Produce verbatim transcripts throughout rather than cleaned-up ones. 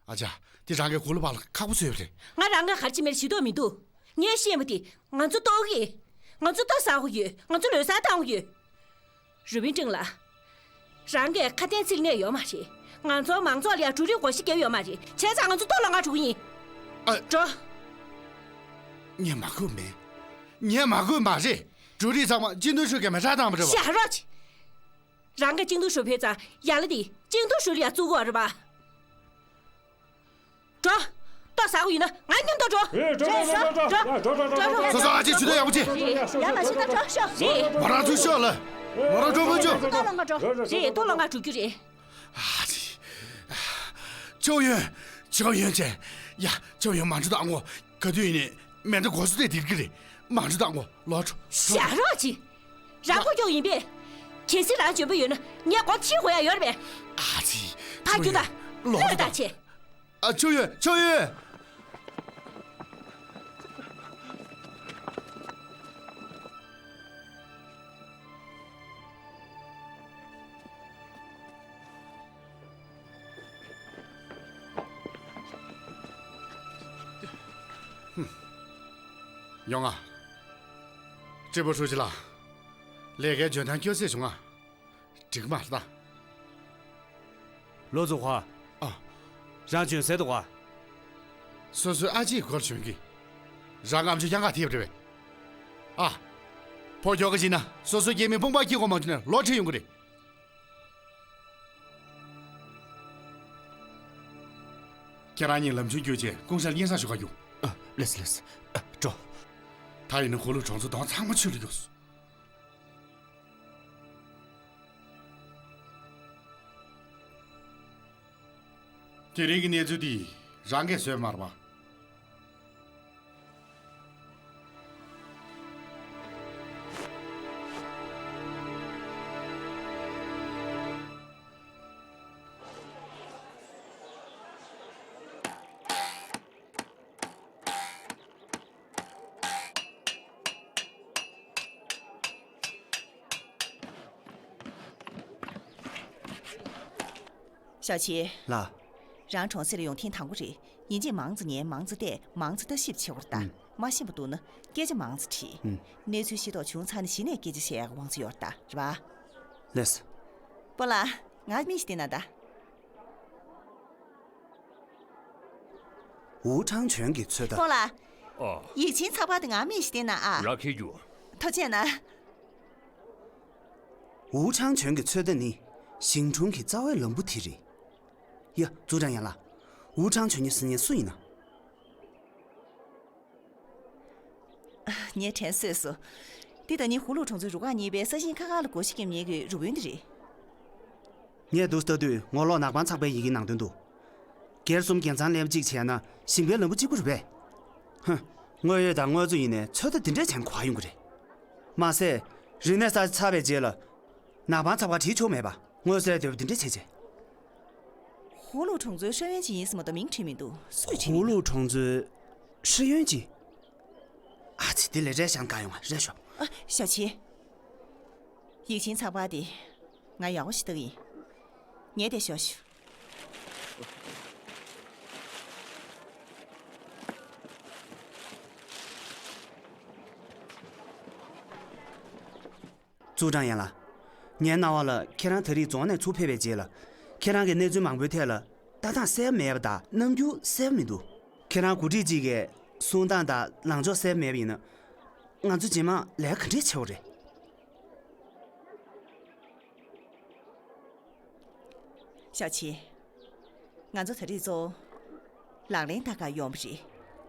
ཨ་ཅག་དེ་རང་གི་གོ་ལ་བ་ལ་ཁག་པོ་བཟོས་པ་རེད། ང་རང་ག་གར་ཅི་མེར་ཞི་དོགས་མི་འདུག་ངས་ཤེས་པ་དེ་ང་ཚོ་ལྟོགས་ཀྱི། ང་ཚོ་ལྟོ་ཟ་དགོས་ཡོད། ང་ཚོ་ལོ་གསར་བཏང་དགོས་ཡོད། རུས་པིན་ཀྲིང་ལགས། རང་གིས་ཁ་དན་ཚིག་ནས་ཡོད་མ་རེད། ང་ཚོ་མང་ཚོགས་ལ་ཡ་འབྲུ་རིགས་བགོ་བཤའ་བརྒྱབ་ཡོད་མ་རེད། བྱས་ཙང་ང་ཚོ་ལྟོ་ལོག་འགྲོ་གི་ཡིན། ཨ། འགྲོ། ངས་མ་གོ་མེད། ངས་མ་གོ་མ་རེད། འབྲུ་རིགས་ཚང་མ་སྤྱི་འཐུས་ཧྲུའུ་གིས་མེ་སྲེག་བཏང་བ་རེད་པ། ཞག་རོགས་བྱེད། རང་གིས་སྤྱི་འཐུས་ཧྲུའུ་ཕེབས་ཙང་ཡ་ལ་དེ་སྤྱི་འཐུས་ཧྲུའུ་ལ་ཡ་བཙུགས་དགོས་རེད་པ། འགྲོ། ལྟོ་ཟ་དགོས་ཡིན་ན་ང་མཉམ་དུ་འགྲོ། རེད། འགྲོ་འགྲོ་འགྲོ་འགྲོ། སོ་སོ་ཨ་ཅེ་ཇུས་འདོན་ཡག་པོ་བྱེད། རེད། ཡར་མ་ཕྱིན་ན་འགྲོ་ཤོག་རེད། མོ་རང་ཚུར་ཤོག་ལ། མོ་རང་འགྲོ་མ་བྱུང་། ལྟོ་ལོག་འགྲོ། རེད། ལྟོ་ལོག་འགྲོ་རྒྱུ་རེད། ཨ་ཅེ། ཅོ་ཡོན། ཅོ་ཡོན་ཅན། ཡ། ཅོ་ཡོན་མ་འགྲོ་ད་ངོ་ག་དུས་ཡིན་ནའི་མེ་འདྲ་གོ་སོ་དེ་དེར་གི་རེད། མ་འགྲོ་ད་ངོ་ལོག་འགྲོ། ཞག་རོགས་བྱེད། རང་མགོ་སྐྱོག་ཡིན་པས། གལ་སྲིད་རང་འཇོན་པོ་ཡོད་ན་ངས་མགོ་ཁྲིད་དགོས་ཡ་ཡོད་རེད་པས། ཨ་ཅེ། ཕར་རྒྱུགས་དང་། ལོག་འགྲོ་ད། ལྟོ་ལོག་ད་བྱེད། ཨ། ཅོ་ཡོན། ཅོ་ཡོན། ཡོང་ང་། ཀྲི་པུའུ་ཧྲུའུ་ཅི་ལགས། ལས་ཀའི་འཇོན་ཐང་སྐྱོ་སེ་བྱུང་ང་། འགྲིག་མ་རེད་ད། ལོ་ཙོ་ཧྭ། ཨ། རང་འཇོན་སེ་འདུག་ག་སོ་སོའི་ཨ་ཅེའི་སྐོར་བྱུང་གི། རང་ངམ་ཆུ་ཡང་ག་ཐེབས་རེད་པས། ཨ། ཕོ་ཁྱོ་ག་བྱིན་ན་སོ་སོའི་སྐྱེ་མི་དཔུང་པ་སྐྱེ་གོ་མ་བྱུང་ན་ལོ་ཁྲི་ཡོང་གི་རེད། ཁྱེད་རང་གཉིས་ལམ་ཆུང་བསྐྱོད་བྱས་ཀུང་ཧྲེ་སྙན་སེང་ཞུ་ག་རྒྱུགས། ཨ། ལགས་སོ་ལགས་སོ། ཨ། འགྲོ། ད་ཡིན་ན་ཧུ་ལུ་གྲོང་ཚོ་གདོང་ཚང་མ་ཆུ་ལ་རྒྱུགས་སོང་། དེ་རིང་གི་གནས་ཚུལ་འདི་རང་གིས་བཟོས་མ་རེད་པ། ཞའོ་ཆི། ལགས། རང་གྲོང་གསེབ་ལ་ཡོང་ཐེངས་དང་པོ་རེད། ཡིན་གཅིག་མང་ཙམ་ཉན། མང་ཙམ་བལྟས། མང་ཙམ་ལྟ་ཞིབ་བྱེད་དགོས་རེད་ད། ཨུམ། མ་ཤེས་པ་འདུག་ན་སྐད་ཆ་མང་ཙམ་དྲིས། ཨུམ། གནས་ཚུལ་ཤེས་རྟོགས་བྱུང་ཚར་ནས་གཞི་ནས་སྐད་ཆ་བཤད་ཡག་གི་དབང་ཆ་ཡོད་རེད་ད། རེད་པ། ལགས་སོ། སྤོ་ལགས། ང་མིག་ཞིག་བསྟན་ན་ད། ཝུའུ་ཁྲང་ཆོན་གྱི་ཚོད་ལྟ། སྤོ་ལགས། ཨོ། ཡིག་ཆེན་ཚགས་པར་དེ་ང་མིག་ཞིག་བསྟན་ན་ཨ། རག་ཁྱེར་རྒྱུ། ཐུགས་རྗེ་གནང་། ཝུའུ་ཁྲང་ཆོན་གྱི་ཚོད་ལྟ་ནི་ཞིང་གྲོང་གི་རྩ་བའི་ལམ་བུ་དེ་རེད། ཡ། ཙུའུ་ཀྲང་ཡན་ལགས། ཝུའུ་ཁྲང་ཆོན་གྱི་སྲིད་ཉན་སུ་ཡིན་ན། ངས་དྲན་གསོས་སོང་། འདི་ད་ནི་ཧུ་ལུ་གྲོང་ཚོའི་རུ་ཁག་གཉིས་པའི་ས་ཞིང་ཁ་ཁག་ལ་བགོ་བཤའ་བརྒྱབ་མཁན་གྱི་རུ་དཔོན་དེ་རེད། ངས་འདུག་ལྟ་དུས་ངོ་ལོག་ནག་པང་ཚགས་པའི་ཡི་གེའི་ནང་དོན་འདུག་སྒེར་གསུམ་རྒྱལ་མཚམས་ལེན་པ་གཅིག་བྱས་ན་ཞིང་པའི་ལམ་བུ་གཅིག་པུ་རེད་པས། ཧུ། དངོས་ཡོད་དང་དངོས་གཙོ་ཡིན་ནའི་ཚོད་ལྟ་འདི་འདྲས་བྱས་ན་ག་པར་ཡོང་གི་རེད། མ་ཟད། རིག་གནས་གསར་ཚར་བའི་རྗེས་ལ། ནག་པང་ཚགས་པར་བྲིས་ཆོག་མེད་པ། དངོས་གསལ་དོད་པོ་འདི་འདྲས་བྱས་རྗེས། ཧུ་ལུ་གྲོང་ཚོའི་ཧྲེ་ཡོན་ཅིན་ཡིན་སྲིད་མ་གཏོགས་མིང་བྲིས་མི་འདུག་སུས་བྲིས་ཧུ་མིན། ལུ་གྲོང་ཚོའི་ཧྲེ་ཡོན་ཅིན། ཨ་ཙི། དེ་ལས་རས་ཤང་དགའ་ཡོང་བ་རེད་ཤོག་ཨ། ཞའོ་ཆི། ཡིག་ཆེན་ཚགས་པར་དེ་ང་ཡག་པོ་ཞིག་ལྟ་གི་ཡིན། ངས་དེ་ཞོག་ཞུ། ཙུའུ་ཀྲང་ཡན་ལགས། ངའི་རྣ་བ་ལ་ཁྱེད་རང་ད་རེས་རྫོང་ནས་ཚུར་ཕེབས་པའི་རྗེས་ལ། ཁྱེད་རང་གི་གནས་ཚུལ་མང་པོའི་ཐད་ལ་ལྟ་སྟངས་གསལ་པོ་མེད་པ་དང་རྣམ་འགྱུར་གསལ་པོ་མི་འདུག་ཁྱེད་རང་འགོ་ཁྲིད་ཅིག་གིས་གསུང་སྟངས་དང་ལངས་ཕྱོགས་གསལ་པོ་མེད་པ་ཡིན་ན། ང་ཚོ་རྗེས་མ་ལས་ཀ་ག་འདྲས་བྱེད་དགོས་རེད། ཞའོ་ཆི། ང་ཚོ་ད་རེས་གཙོ་བོ་ལག་ལེན་བསྟར་གར་ཡོང་བ་རེད།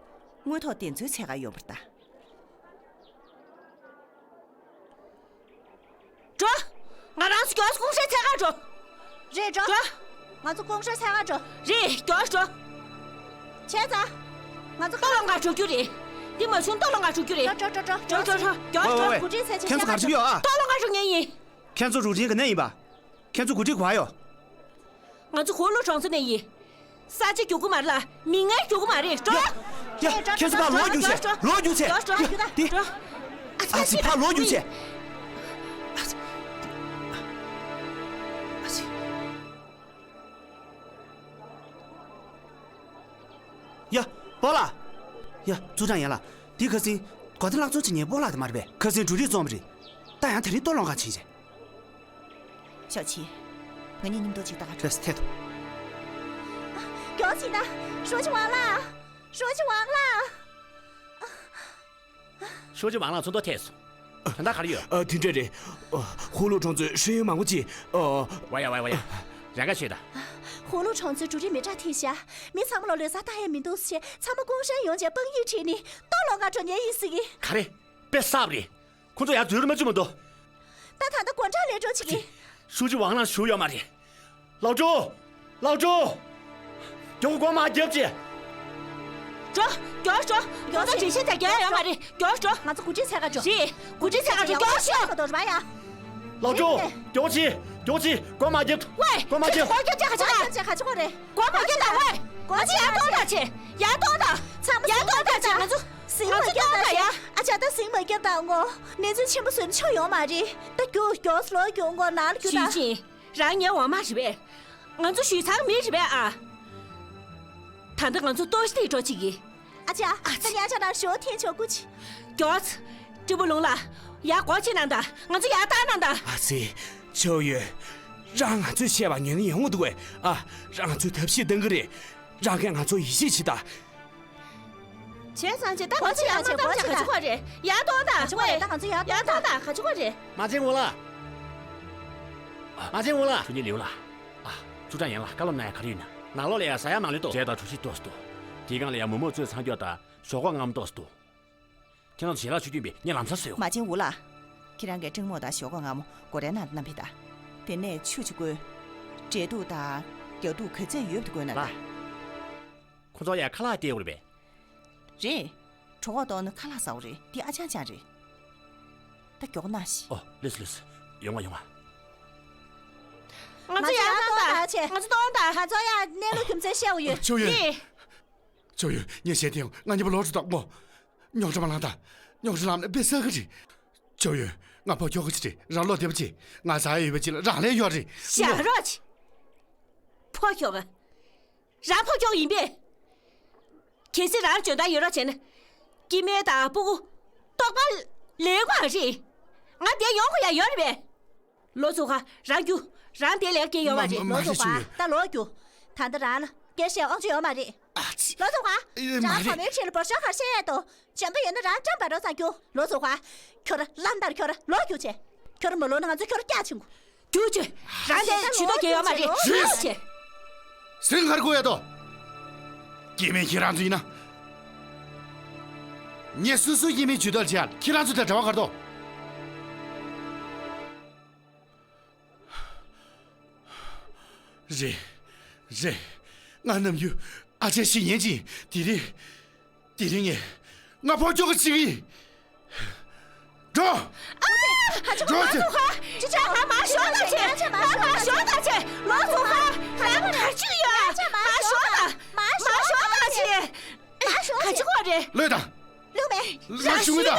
དངོས་ཐོག་བདེན་འཚོལ་འཚོལ་གར་ཡོང་བ་རེད་ད། འགྲོ། ང་རང་ཚོ་མགྱོགས་སུ་ཀུང་ཧྲེ་འཚོལ་གར་འགྲོ། རེད། འགྲོ། འགྲོ། ང་ཚོ་ཀུང་ཧྲེ་འཚོལ་གར་འགྲོ། རེད། མགྱོགས་སུ་འགྲོ། བྱས་ཙང་། ང་ཚོ་ལྟོ་ལོག་འགའ་འགྲོ་རྒྱུ་རེད། འདི་མ་བྱུང་ལྟོ་ལོག་འགའ་འགྲོ་རྒྱུ་རེད། འགྲོ་འགྲོ་འགྲོ་འགྲོ། འགྲོ་འགྲོ་འགྲོ། མགྱོགས་འགྲོ། ཝེ་ཝེ་ཝེ། གུ་ཁྲིན་ཚེ་ཆེ་ཁྱེད་ཚོ་ག་རེ་བྱེད་ཀྱི་ཡོད་ཨ། ལྟོ་ལོག་འགའ་འགྲོ་ངེས་ཡིན། ཁྱེད་ཚོ་རུ་ཆིན་ག་ནས་ཡིན་པ། ཁྱེད་ཚོ་གུ་ཁྲིད་ག་པར་ཡོད། ང་ཚོ་ཧོ་ལོ་གྲོང་ཚོ་ནས་ཡིན། ས་ཆ་རྒྱུག་གི་མ་རེད་ལ། མི་ངན་རྒྱུག་གི་མ་རེད། འགྲོ། ཡ། ཁྱེད་ཚོ་ཕར་ལོག་རྒྱུགས་བྱེད། ལོག་རྒྱུགས་བྱེད། འགྲོ་འགྲོ་འགྲོ། འདི། འགྲོ། ཨ་ཙི། ཕར་ལོག་རྒྱུགས་བྱེད། ཨ་ཙི། ཨ་ཙི། ཡ། སྤོ་ལགས། ཡ། ཙུའུ་ཀྲང་ཡན་ལགས། འདི་ཁ་སང་གོ་ཐེ་ལག་བཙོང་བྱེད་མཁན་སྤོ་ལགས་དེ་མ་རེད་པས། ཁ་སང་འབྲུ་རིགས་བཙོངས་པ་རེད། ད་ཡང་དེ་རིང་ལྟོ་སློང་ག་ཕྱིན་བྱས། ཞའོ་ཆི། ང་གཉིས་མཉམ་དུ་ཅིག་ལྟ་ག་འགྲོ། ལགས་སོ། ཐད་དོ། མགྱོགས་ཤིག་ན། ཧྲུའུ་ཅི་ཝང་ལགས། ཧྲུའུ་ཅི་ཝང་ལགས། ཧྲུའུ་ཅི་ཝང་ལགས་ཚོགས་འདུ་ཐད་སོང་། ད་ལྟ་ག་རེ་ཡོད། ཨ། དེ་འདྲ་རེད། ཨ། ཧུའུ་ལུའུ་གྲོང་ཚོའི་ཧྲེན་ཡུན་མང་པོ་ཅིག་ཨ། ཝ་ཡ་ཝ་ཡ་ཝ་ཡ། རང་ག་ཤོད་ད། ཧུའུ་ལུའུ་གྲོང་ཚོའི་འབྲུ་རིགས་མི་དྲག་ཐེབས་ཤག་མི་ཚང་མ་ལོ་ལོ་ས་ལྟ་ཡས་མི་འདུག་ཟེར། ཚང་མ་ཀུང་ཧྲན་ཡོང་བྱས་དཔང་ཡིག་བྲིས་ནས་ལྟོ་སློང་ག་འགྲོ་མཁན་ཡིན་ཟེར་གི། ག་རེ། དཔེ་བསགས་པ་རེད། ཁོ་ཚོ་ཡར་འཛུལ་རུ་མ་བཅུག་མ་གཏོགས། ད་ད་ལྟ་སྒོ་འགྲམ་ལ་འགྲོ་བྱེད་ཀྱི། ཧྲུའུ་ཅི་ཝང་ལགས་བཞུགས་ཡོད་མ་རེད། ལའོ་ཀྲོའུ། ལའོ་ཀྲོའུ། མགྱོགས་པོ་སྒོ་མར་རྒྱབ་ཅིག་འགྲོ། མགྱོགས་འགྲོ། མགྱོགས་ཚོ་འགྲེལ་བཤད་རྒྱག་རྒྱུ་ཡོད་མ་རེད། མགྱོགས་འགྲོ། ང་ཚོ་འགོ་ཁྲིད་འཚོལ་ག་འགྲོ། རེད། འགོ་ཁྲིད་འཚོལ་ག་འགྲོ། མགྱོགས་ཤོག་མགྱོགས་ཤོག་མགྱོགས་ཤིག་མགྱོགས་ཤིག་མགྱོགས་ཤིག་སྒོ་མར་རྒྱབ། ཝེ། སྒོ་མར་རྒྱབ། སྒོ་རྒྱབ་ཅིག་ག་ཅིག་ག་ཅིག་ག་ཅིག་གོ་རེད། སྒོ་མར་རྒྱབ་དང་། ཝེ། ང་ཚོ་ཡར་གཏོང་དང་བྱེད། ཡར་གཏོང་དང་། ཚང་མ་ཡར་གཏོང་དང་བྱེད། ང་ཚོ། ཟིང་མ་རྒྱབ་དང་ཡ། ཨ་ཅག་ད་ཟིང་མ་རྒྱབ་དང་ངོ་། གནས་ཚུལ་ཆེན་པོ་བཟོས་ན་ཆོ་ཡོང་མ་རེད། ད་རྒྱུགས་མགྱོགས་ལོག་རྒྱུགས་མགོ་ནང་ལ་རྒྱུགས་དང་། ཞུས་ཅིན། རང་ངའི་འོག་མ་རེད་པས། ང་ཚོ་ཞུས་ཚང་མི་རེད་པས་ཨ། ད་ལྟ་ང་ཚོ་ལྟོ་ཤི་ཐིག་འགྲོ་ཅིག་གི། ཨ་ཅག་ད་ངས་ཨ་ཅག་ནང་ཞོ་འཐེན་ཆོག་གུ་ཅི། མགྱོགས། ཀྲི་པུ་ལུང་ལ། ཡར་སྒོ་ཕྱེ་གནང་དང་། ང་ཚོ་ཡར་བཏང་གནང་དང་། ཨ་ཙི། ཆོ་ཡོད། རང་ང་ཚོས་བཤད་པ་ཉན་ནི་ཡོང་གི་འདུག་གས། ཨ། རང་ང་ཚོས་ཐབས་ཤེས་གཏང་གི་རེད། རང་གིས་ང་ཚོ་ཡིད་ཆེས་བྱེད་དང་། བྱས་ཙང་བྱས། ད་ང་ཚོ་ཡར་མ་བཏང་བྱས་ག་ཅི་གོ་རེད། ཡར་གཏོང་དང་། ད་ང་ཚོ་ཡར་གཏོང་དང་། ག་ཅི་གོ་རེད། མ་བྱན་ཝུ་ལགས། མ་བྱན་ཝུ་ལགས། ཧྲུའུ་ཅི་ལིའུ་ལགས། ཨ། ཙུའུ་ཀྲང་ཡན་ལགས། བཀའ་སློབ་གནང་ཡ་ག་རེ་ཡོད་ན། ནང་ལོགས་ལ་ཡ་ཟ་ཡ་མང་ལོས་ཏོ། འབྲས་དང་གྲོ་ཞིབ་ཏོག་ཙམ་འདུག་དེའི་སྒང་ལ་ཡ་མོག་མོག་བཙོས་ཚང་རྒྱུ་དང་ཞོག་ཁོག་མངར་མོ་ཏོག་ཙམ་འདུག་ཁྱེད་རང་ཚོ་ཞལ་ལག་མཆོད་རྒྱུ་ཡིན་པས་ངས་ལམ་སང་བཟོས་ཡོད། མ་བྱན་ཝུ་ལགས། ཁྱེད་རང་གིས་སྤྲང་མོག་དང་ཞོག་ཁོག་མངར་མོ་སྒོ་རའི་ནང་དུ་བསྣམས་ཕེབས་དང་། དེ་ནས་ཆུ་ཅིག་བསྐོལ། འབྲས་ཐུག་དང་རྒྱ་ཐུག་ག་ཚད་ཡོད་པ་དེ་བསྐོལ་གནང་དང་། ལགས། ཁོ་ཚོ་ཡར་ཁ་ལག་སྟེར་དགོས་རེད་པས། རེད། གྲོད་ཁོག་ལྟོགས་ན་ཁ་ལག་ཟ་དགོས་རེད། འདི་ཨ་ཅག་ཅག་རེད། ད་མགྱོགས་གནང་ཞིག་ཨོ། ལགས་སོ་ལགས་སོ། ཡོང་བ་ཡོང་བ། ང་ཚོ་ཡར་གཏོང་དང་། ང་ཚོ་གཏོང་དང་། ང་ཚོ་ཡར་གནས་ལུགས་རྒྱུ་མཚན་བཤད་དགོས་ཡོད། ཅོ་ཡོན། རེད། ཅོ་ཡོན། ངས་བཤད་དེ་ང་གཉིས་པོ་ལོག་འགྲོ་དང་མོ། རྙོག་དྲ་མ་ལངས་དང་། རྙོག་དྲ་ལངས་ན་དཔེ་བསགས་ཀྱི་རེད། ཅོ་ཡོན། ང་ཕོ་ཁྱོ་ག་ཅིག་རེད། རང་བློ་བདེ་པོ་བྱེད། ང་ཟ་ཡ་ཡོད་པ་ཅིག་ལ་རང་ལས་ཡོད་རེད་མོ། བཞག་རོགས་བྱེད། ཕོ་ཁྱོ་ག་རང་ཕོ་ཁྱོ་ག་ཡིན་པས། གལ་སྲིད་རང་འཇོན་ཐང་ཡོད་རོགས་བྱས་ན། སྐྱེ་དམན་དང་སྤུ་གུ་ལྟོགས་པ་ལས་དགོས་རེད། ང་དེ་ཡོང་དགོས་ཡ་ཡོད་རེད་པས། ལོ་ཙོ་ཧ། རང་རྒྱུགས། རང་དེ་ལས་སྐྱེ་ཡོད་མ་རེད། མ་ལོ་ཙོ་ཧ། ད་ལོག་རྒྱུགས། ད་ལྟ་རང་ལ་སྐད་བཤད་དབང་ཆ་ཡོད་མ་རེད། ཨ་ཙི། ལོ་ཙོ་ཧ། ཨེ། མ་རེད། རང་བུ་མོའི་ཁྲིད་ལ་འབོར་ཤོག་ག་བཤད་ཡས་དོ། འཇོན་པ་ཡོད་ན་རང་འགྲམ་པ་རོགས་ཙང་རྒྱུགས། ལོ་ཙོ་ཧ། ཁྱོད་ར་ལམ་བདར། ཁྱོད་ར་ལོག་རྒྱུགས་བྱས། ཁྱོད་ར་མ་ལོག་ན་ང་ཚོ་ཁྱོད་ར་སྐྱག་བྱིན་གོ་རྒྱུགས་བྱས། རང་དེ་ཇུས་གཏོགས་རྒྱག་ཡོད་མ་རེད། རེད། ལོག་བྱས། ཟིང་ཁར་ཁུར་ཡ་དོ། སྐྱེ་དམན་ཁྱེད་རང་ཚོ་ཡིན་ན། ངས་སོ་སོའི་སྐྱེ་དམན་ཇུས་གཏོགས་བྱེད་ཡ་ཁྱེད་རང་ཚོ་དང་འབྲེལ་བ་ག་རེ་འདུག་རེད། རེད། ང་ནམ་རྒྱུན་ཨ་ཅག་ཞིག་ཉན་གྱིན། དེ་རིང་། དེ་རིང་ངས་ང་ཕོ་ཁྱོ་ག་ཅིག་ཡིན། འགྲོ། ཨ། ཧ་ཅི་གོ། འགྲོ། ལོ་ཙོ་ཧ། ཅི་བྱ། ང་མར་ཞོག་ད་བྱེད། ང་མར་ཞོག་ད་བྱེད། ལོ་ཙོ་ཧ། ང་ག་རེ་བྱེད་ཀྱི་ཡོད། མར་ཞོག་ད། མར་ཞོག་ད་བྱེད། མར་ཞོག་ད་བྱེད། ག་ཅི་གོ་རེད། ལོས་དང་། ལོས་མེད། ལ་ཞུ་ད།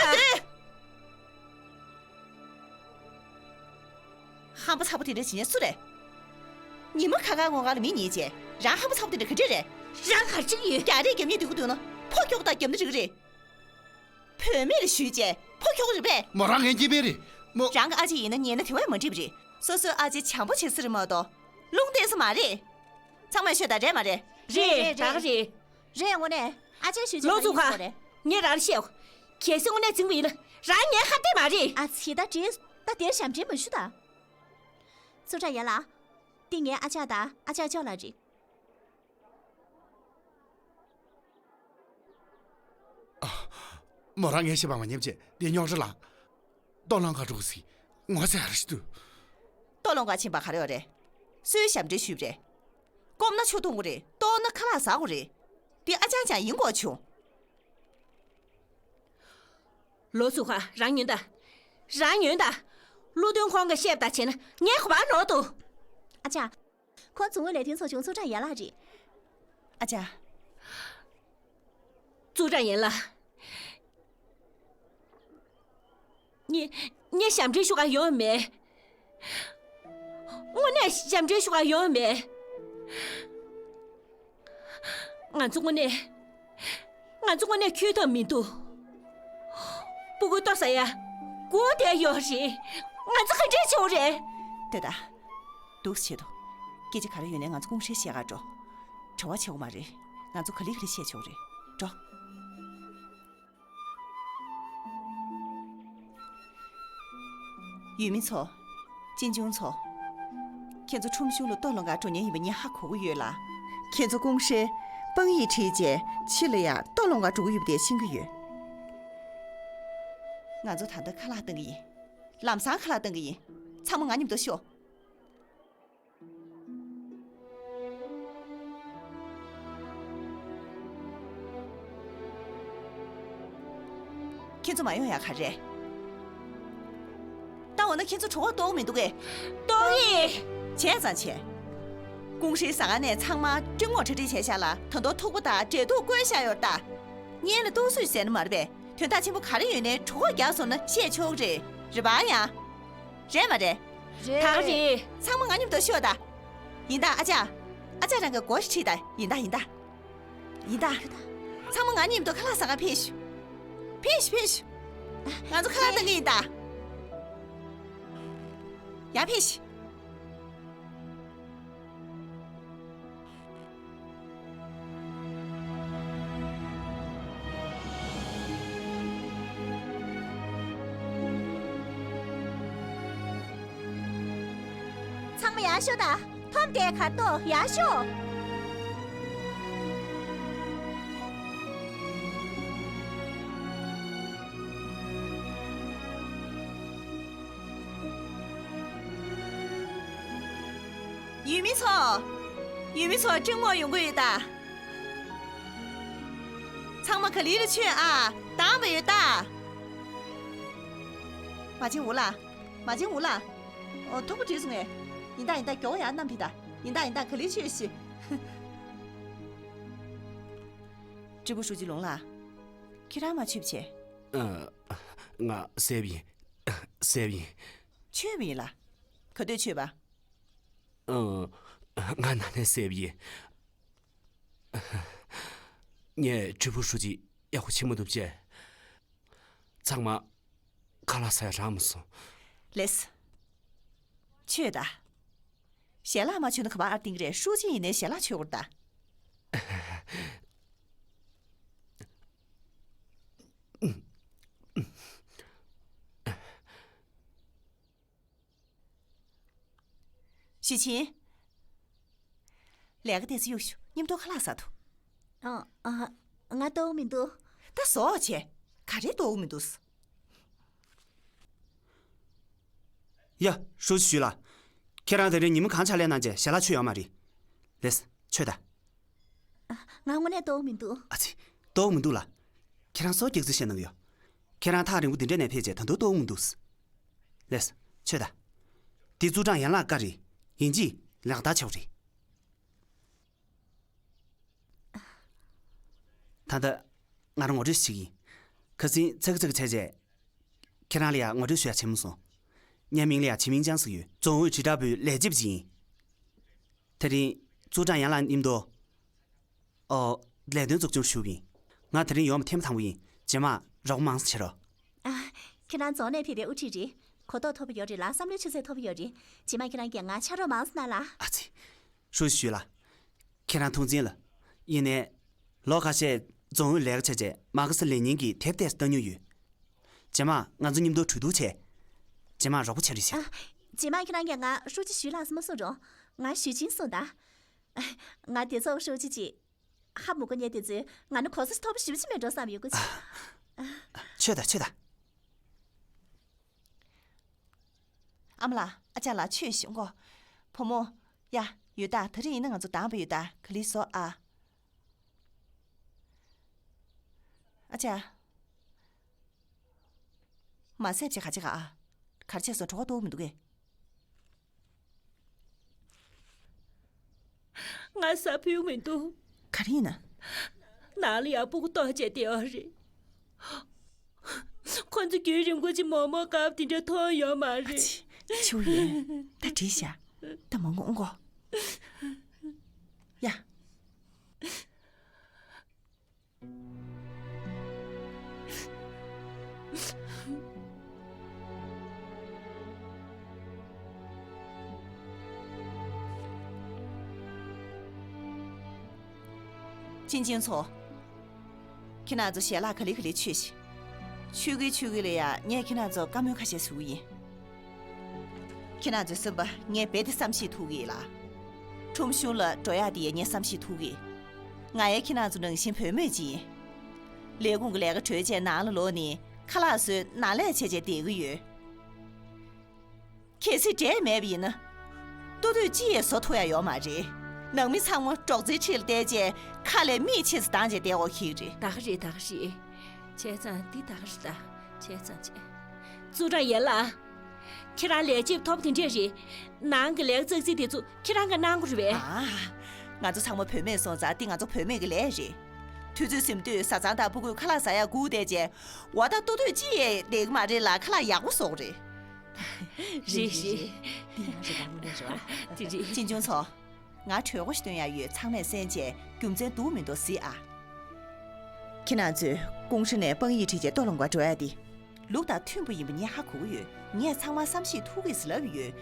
ཧམ་པ་ཚ་པོ་དེ་འདྲ་བྱེད་མཁན་སུ་རེད། ཉི་མ་ཁ་ཁ་ངོ་ཁ་ལ་མི་ཉལ་བྱས། རང་ཧམ་པ་ཚ་པོ་དེ་འདྲ་ག་འདྲ་རེད། རང་ག་རེ་བྱེད་ཀྱི་ཡོད། རྒྱག་རེས་རྒྱབ་མཁན་སྡུག་གི་འདུག་ན་ཕོ་ཁྱོ་ག་དང་རྒྱབ་ན་འགྲིག་གི་རེད། བུད་མེད་ལ་ཞུས་བྱས་ཕོ་ཁྱོ་ག་རེད་པས། མོ་རང་ངའི་སྐྱེ་དམན་རེད། མོ། རང་གི་ཨ་ཅེ་ཡིན་ན་ཉན་ན་དེ་བས་མ་འགྲིག་པ་རེད། སོ་སོའི་ཨ་ཅེ་བྱམས་པོ་བྱེད་ས་རེད་མ་གཏོགས། རླུང་བསྟན་ས་མ་རེད། ཚང་མས་ཤོད་དང་། རེད་མ་རེད། རེད། རེད། ད་ག་རེད། རེད། དངོས་གནས་ཨ་ཅག་ཞུ་ཅིག་ལོ་ཙོ་ཧ། ངས་རང་ལ་བཤད། གལ་སྲིད་དངོས་གནས་འཛིང་བ་ཡིན་ན་རང་ངའི་ཁ་གཏད་མ་རེད། ཨ་ཙི། ད་དེ། ད་དེར་ཞབས་འདྲེན་མ་ཞུ་ད། ཙུའུ་ཀྲང་ཡན་ལགས། འདི་ངའི་ཨ་ཅག་དང་ཨ་ཅག་ཅོ་ལགས་རེད། མོ་རང་ངའི་བཤད་པ་མ་ཉན་བྱས་འདི་རྙོག་དྲ་ལངས། ལྟོ་སློང་ག་འགྲོ་གི་ཟིག་ངོ་ཚ་ཡ་ར་ཞིག་འདུག་ལྟོ་སློང་ག་ཕྱིན་པ་ག་རེ་ཡོད་རེད། སུས་ཞབས་འདྲེན་ཞུས་པ་རེད། སྐོམ་ན་ཆུ་འཐུང་དགོས་རེད། ལྟོགས་ན་ཁ་ལག་ཟ་དགོས་རེད། འདི་ཨ་ཅག་ཅག་ཡིན་དགོས་བྱུང་། ལོ་ཙོ་ཧ། རང་ཉོན་དང་། རང་ཉོན་དང་། ཀླུ་སྟོན་ཁོང་གིས་བཤད་པ་དང་བྱས་ན་ངས་ག་པར་ནོར་འདུག་ཨ་ཅག་ཁོང་རྫོང་ཨུད་ལས་དོན་ཚོགས་ཆུང་ཙུའུ་ཀྲང་ཡན་ལགས་རེད། ཨ་ཅག་ཙུའུ་ཀྲང་ཡན་ལགས། ངས། ངས་ཞབས་འདྲེན་ཞུ་ག་ཡོང་མེད། དངོས་གནས་ཞབས་འདྲེན་ཞུ་ག་ཡོང་མེད། ང་ཚོ་དངོས་གནས། ང་ཚོ་དངོས་གནས་འཁྱོལ་ཐབས་མི་འདུག་སྤུ་གུ་ལྟོ་ཟ་ཡ་སྒུག་བསྡད་ཡོད་རེད། ང་ཚོ་ག་འདྲས་བྱེད་དགོས་རེད། ལྟོས་དང་། འདུག་སེ་བྱེད་དོ། སྐད་ཆ་ག་རེ་ཡོད་ནའི་ང་ཚོ་ཀུང་ཧྲེ་བཤད་ག་འགྲོ། བྲེལ་བ་བྱེད་དགོས་མ་རེད། ང་ཚོ་ག་ལེ་ག་ལེ་བཤད་ཆོག་རེད། འགྲོ། ཡུལ་མི་ཚོ། ཅིན་ཅུང་ཚོ། ཁྱེད་ཚོ་ཁྲོམ་གཞུང་ལ་ལྟོ་སློང་ག་འགྲོ་མཁན་ཡིན་པ་ངས་ཧ་གོ་གི་ཡོད་ལ། ཁྱེད་ཚོ་ཀུང་ཧྲེ་དཔང་ཡིག་བྲིས་རྗེས་ཕྱི་ལ་ཡ་ལྟོ་སློང་ག་འགྲོ་གི་ཡོད་པ་དེ་ཤེས་ཀྱི་ཡོད། ང་ཚོ་ད་ལྟ་ཁ་ལག་བཏང་གི་ཡིན། ལམ་སང་ཁ་ལག་བཏང་གི་ཡིན། ཚང་མ་ང་མཉམ་དུ་ཤོག་ཁྱེད་ཚོ་མ་ཡོང་ཡ་ག་རེ། ད་འོ་ན་ཁྱེད་ཚོ་གྲོད་ཁོག་ལྟོགས་མི་འདུག་གས། ལྟོགས་ཡིན། བྱས་ཙང་བྱས། ཀུང་ཧྲེའི་ཟ་ཁང་ནས་ཚང་མ་སྤྲིན་ངོགས་ཁྲིད་ཁྲིད་བྱས་ཤག་ལ། ད་དུང་ཐུག་པ་དང་འབྲས་ཐུག་བསྐོལ་བཞག་ཡོད་ད། སྔོན་ལ་ལྟོགས་བཟོས་ཟེར་ནི་མ་རེད་པས། དོན་དག་ཆེན་པོ་ག་རེ་ཡོད་ནའི་གྲོད་ཁོག་རྒྱགས་སོང་ན་བཤད་ཆོག་གི་རེད། རེད་པ་ཡ། རེད་མ་རེད། རེད། ད་ག་རེད། ཚང་མ་ང་མཉམ་དུ་ཤོག་ད། ཡིན་ད་ཨ་ཅག་ཨ་ཅག་རང་གི་སྒོ་ཞིག་ཁྲིད་ད། ཡིན་ད་ཡིན་ད། ཡིན་ད། ཚང་མ་ང་མཉམ་དུ་ཁ་ལག་ཟ་ག་ཕེབས་ཤོག་ཕེབས་ཤོག་ཕེབས་ཤོག་ང་ཚོ་ཁ་ལག་བཏང་གི་ཡིན་ད། ཡར་ཕེབས་ཤོག་ཚང་མ་ཡར་ཤོག་དང་། ཐོམ་དེ་ཁ་ཏོ་ཡར་ཤོག་ཡུལ་མི་ཚོ། ཡུལ་མི་ཚོ་སྤྲིན་མོ་ཡོང་གི་ཡོད་ད། ཚང་མ་ག་ལེ་ལ་ཆོས་ཨ། དང་པོ་ཡོད་ད། མ་བྱིན་འུ་ལ། མ་བྱིན་འུ་ལ། ཨོ་ཐུག་པ་བྲིས་སོང་ངས། ཡིན་ད་ཡིན་ད། མགྱོགས་ཡར་བསྣམས་ཕེབས་ད། ཡིན་ད་ཡིན་ད། ག་ལེ་ཆོས་ཤིག་སྤྲུལ་སྐུ་ཧྲུའུ་ཅི་ལུང་ལགས། ཁྱེད་རང་མ་ཆོས་པ་བྱས། ཨ། ང་སེབ་ཡིན། སེབ་ཡིན། ཆོས་པ་ཡིན་ལ། ག་དུས་ཆོས་པ། ཨ། ང་ན་ནས་སེབ་ཡིན། ངས་སྤྲུལ་སྐུ་ཧྲུའུ་ཅི་ཡག་པོ་བྱེད་མ་ཐུབ་བྱས། ཚང་མ་ཁ་ལག་ཟ་ཡ་རག་མ་སོང་། ལེས། ཆོས་ད། ཞལ་ལག་མ་མཆོད་ན་ག་པར་ཨར་ཏིང་རེད། ཧྲུའུ་ཅི་ཡིན་ནའི་ཞལ་ལག་མཆོད་དགོས་རེད་ད། ཞུས་ཆིན། ལས་ཀ་དེ་ཚོ་གཡུག་ཞོག་མཉམ་དུ་ཁ་ལག་ཟ་ཐུབ། ཨ། ཨ། ང་ལྟོགས་མི་འདུག་ད་ཟོག་བྱས། ག་རེ་ལྟོགས་མི་འདུག་ཡ། ཧྲུའུ་ཅི་ཞུས་ལགས། ཁྱེད་རང་དེ་རིང་ཉི་མ་གང་ཕྱག་ལས་གནང་བྱས་ཞལ་ལག་མཆོད་ཡོད་མ་རེད། ལེས། མཆོད་ད། ང་དངོས་གནས་ལྟོགས་མི་འདུག་ཨ་ཙི། ལྟོགས་མི་འདུག་ལགས། ཁྱེད་རང་སོ་རྒྱག་ཚུལ་བཤད་གནང་གི་ཡོད། ཁྱེད་རང་ཐག་རིང་པོ་འདི་འདྲ་ནས་ཕེབས་བྱས་ད་དུང་ལྟོགས་མི་འདུག་ལེས། མཆོད་ད། འདི་ཙུའུ་ཀྲང་ཡན་ལགས་བཀའ་རེད། ཡིན་གཅིག་ལག་བསྟར་བྱ་དགོས་རེད། ད་ལྟ་ང་རང་ངོ་སྤྲོད་ཞིག་ཡིན། ཁ་སང་ཚ་གི་ཚ་གི་བྱས་རྗེས། ཁྱེད་རང་ལ་ཡང་ངོ་སྤྲོད་ཞུ་ཡ་བྱེད་མ་སོང་། ངའི་མིང་ལ་ཡང་ཆི་མིང་ཅང་ཟེར་ཡོད། རྫོང་ཨུད་དྲིལ་བསྒྲགས་པུའི་ལས་བྱེད་པ་ཅིག་ཡིན། དེ་རིང་ཙུའུ་ཀྲང་ཡན་ལགས་མཉམ་དུ། ཨོ། ལས་དོན་ཚོགས་ཆུང་ཞུགས་པ་ཡིན། ང་དེ་རིང་ཡོང་བ་ཐེངས་མ་དང་པོ་ཡིན། རྗེས་མ་རོགས་པ་མང་ཙམ་བྱེད་རོགས། ཨ། ཁྱེད་རང་རྫོང་ནས་ཕེབས་པའི་དབུ་ཁྲིད་རེད། གོ་རྟོགས་མཐོ་པོ་ཡོད་རེད་ལ། བསམ་བློའི་ཆུ་ཚད་མཐོ་པོ་ཡོད་རེད། རྗེས་མ་ཁྱེད་རང་གིས་ང་ཕྱག་རོགས་མང་ཙམ་གནང་ལ། ཨ་ཙི། ཧྲུའུ་ཞུས་ལགས། ཁྱེད་རང་ཐུགས་འཛིན་ལ། ཡིན་ནའི། ལོ་ཁ་ཤས་རྫོང་ཨུད་ལས་ཀ་བྱས་རྗེས་མ་ག་ས་ལེ་ཉིན་གྱི་དེབ་ཏོག་ཙམ་བལྟ་མྱོང་ཡོད། རྗེས་མ་ང་ཚོ་མཉམ་དུ་གྲོས་བསྡུར་བྱས། རྗེས་མ་རོགས་པ་བྱེད་རེས་བྱས། ཨ། རྗེས་མ་ཁྱེད་རང་གིས་ང་ཧྲུའུ་ཅི་ཞུས་ལགས་ཟེར་མ་གསུང་རོགས། ང་ཞུས་ཆིན་གསུངས་ད། ང་དེ་ཚོ་ཧྲུའུ་ཅི་ཅིག་ཧ་མུ་གོ་ཉེ་དེ་ཚོས་ང་ནི་གོ་ས་མཐོ་པོ་ཞེ་པོ་ཅིག་མེད་འགྲོ་བསམ་ཡོད་གི། མཆོད་ད་མཆོད་ད། ཨ་མ་ལགས། ཨ་ཅག་ལགས། ཆོས་ཞུ་གོ། བུ་མོ། ཡ། ཡོད་ད། དེ་རིང་ཡིན་ན་ང་ཚོ་དང་པོ་ཡོད་ད། ག་ལེར་བཟོ་ཨ། ཨ་ཅག་མ་བསད་བྱས་ག་བྱེད་ག་ཨ། ག་རེ་བྱས་སོང་། གྲོད་ཁོག་ལྟོགས་མི་འདུག་གས། ང་ཟ་ཕོད་མི་འདུག་ག་རེ་ཡིན་ན། ནང་ལ་ཡང་སྤུ་གུ་ལྟོགས་བྱས་བསྡད་ཡོད་རེད། ཁོ་ཚོ་རྒྱུན་རིང་པོ་ཅིག་མོག་མོག་དཀར་པོ་དེ་འདྲ་མཐོང་ཡོད་མ་རེད། ཨ་ཙི། ཆུ་ཡིན། ད་འགྲིག་ཤག་ད་མ་ངུ་ཨང་གོ། ཡ། ཅིན་ཅིན་ཚོ། ཁྱེད་རང་ཚོ་ཞལ་ལག་ག་ལེ་ག་ལེ་མཆོད་ཤིག་མཆོད་ཀྱི་མཆོད་ཀྱི་ལ་ཡ། ངས་ཁྱེད་རང་ཚོ་བཀའ་མོལ་ཁ་ཤས་ཞུ་གི་ཡིན། ཁྱེད་རང་ཚོས་སེམས་པ་ངས་རྦད་དེ་བསམ་ཤེས་ཐུབ་ཀྱི་ཡིན་ལ། ཁྲོམ་གཞུང་ལ་འགྲོ་ཡག་དེ་ཡ་ངས་བསམ་ཤེས་ཐུབ་ཀྱི་ཡིན། ང་ཡ་ཁྱེད་རང་ཚོ་ནང་བཞིན་བུད་མེད་ཅིག་ཡིན། ལས་ཁུངས་ཀྱི་ལས་ཀ་གྲོལ་རྗེས་ནང་ལ་ལོག་ནས་ཁ་ལག་བཟོས་ནང་ལས་བྱས་བྱས་བསྡད་ཀྱི་ཡོད། གལ་སྲིད་འབྲས་མེད་པ་ཡིན་ན། ལྟོ་དུས་ཅི་ཡས་བཟོ་ཐུབ་ཡ་ཡོད་མ་རེད། ནང་མི་ཚང་མ་སྒྲོག་ཙེའི་འཁྲིས་ལ་བསྡད་རྗེས་ཁ་ལས་མིག་ཕྱིས་སུ་བཏང་བྱས་བསྡད་འོག་ཁྱེར་རེད། ད་ག་རེད། ད་ག་རེད། བྱས་ཙང་འདི་ད་ག་རེད། ད་བྱས་ཙང་བྱས། ཙུའུ་ཀྲང་ཡན་ལགས། ཁྱེད་རང་ལས་བྱེད་ཐོབ་དེ་འདྲས་རེད། ནང་གི་ལས་ཀ་ཙག་ཙིག་དེ་ཚོ་ཁྱེད་རང་གིས་གནང་དགོས་རེད་པས། ཨ། ང་ཚོ་ཚང་མ་བུད་མེད་སོང་ཙང་འདི་ང་ཚོ་བུད་མེད་ཀྱི་ལས་རེད། དུས་ཚོད་ཟིན་དུས་བཟའ་ཚང་དང་ཕྲུ་གུས་ཁ་ལག་ཟ་ཡ་སྒུག་བསྡད་རྗེས་འོ་ད་ལྟོ་དུས་ཅི་ཡས་བསྡད་ཀྱི་མ་རེད་ལ། ཁ་ལག་ཡག་པོ་བཟོ་དགོས་རེད། རེད་རེད། འདི་ཡང་རེད། ད་དངོས་གནས་རེད་པ། དེ་རེད། ཅིན་ཅུང་ཚོ། ང་གྲོས་འགོ་ཞིག་སྟོན་ཡ་ཡོད། ཚང་མས་གསན་བྱས་རྒྱུ་མཚན་འདུག་མི་འདུག་གཟིགས་ཨ། ཁྱེད་རང་ཚོས་ཀུང་ཧྲི་ནས་པང་ཡིག་ཁྲིད་བྱས་ལྟོ་སློང་ག་འགྲོ་ཡ་དེ། ལུགས་དང་མཐུན་པ་ཡིན་པ་ངས་ཧ་གོ་གི་ཡོད། ངས་ཚང་མ་བསམ་ཤེས་ཐུབ་ཀྱི་ཟེར་ལབ་ཡོད།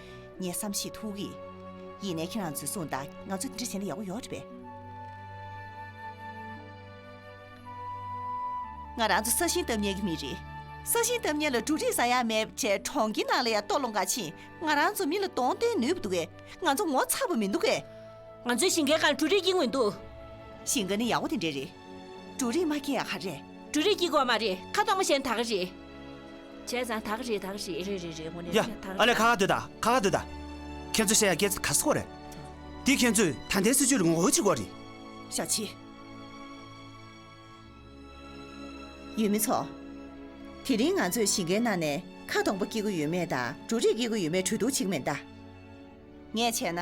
ངས་བསམ་ཤེས་ཐུབ་ཀྱི། ཡིན་ནའི་ཁྱེད་རང་ཚོས་གསུངས་དང་། ང་ཚོ་འདི་འདྲ་བྱས་ན་ཡག་པོ་ཡོད་རེད་པས། ང་རང་ཚོ་ས་ཞིང་བཏབ་མཁན་གྱི་མི་རེད། ས་ཞིང་བཏབ་མཁན་ལ་འབྲུ་རིགས་ཟ་ཡ་མེད་བྱས་གྲོང་ཁྱེར་ནང་ལ་ཡ་ལྟོ་སློང་ག་ཕྱིན། ང་རང་ཚོ་མི་ལ་གདོང་སྟོན་ནུས་པ་འདུག་གས། ང་ཚོ་ངོ་ཚ་པོ་མི་འདུག་གས། ང་ཚོའི་ཞིང་ཁའི་སྒང་འབྲུ་རིགས་སྐྱེ་དགོས་འདུག་ཞིང་ཁ་ནི་ཡག་པོ་དེ་འདྲས་རེད། འབྲུ་རིགས་མ་སྐྱེ་ཡ་ག་རེ། འབྲུ་རིགས་སྐྱེ་དགོས་མ་རེད། ཁ་སྟོང་པ་བཤད་ན་ད་ག་རེད། བྱས་ཙང་ད་ག་རེད། ད་ག་རེད། རེད་རེད་རེད། དངོས་གནས་ཡ། ད་ག་ཨ་ལས། ད་ག་ཁ་ག་སྡོད་ད། ཁ་ག་སྡོད་ད། ཁྱེད་ཚོས་བཤད་ཡ་སྐད་ཆ་ག་ཚོད་རེད། འདི་ཁྱེད་ཚོས་ད་ལྟའི་སྲིད་བྱུས་ལ་ངོ་རྒོལ་བྱེད་དགོས་རེད། ཞའོ་ཆི། ཡུལ་མི་ཚོ། དེ་རིང་ང་ཚོས་ཞིང་ཁའི་ནང་ནས་ཁ་སྟོང་པ་སྐྱེ་གི་ཡོད་མེད་དང་འབྲུ་རིགས་སྐྱེ་གི་ཡོད་མེད་གྲོས་བསྡུར་བྱེད་ཀྱི་མིན་ད། ངས་བྱས་ན།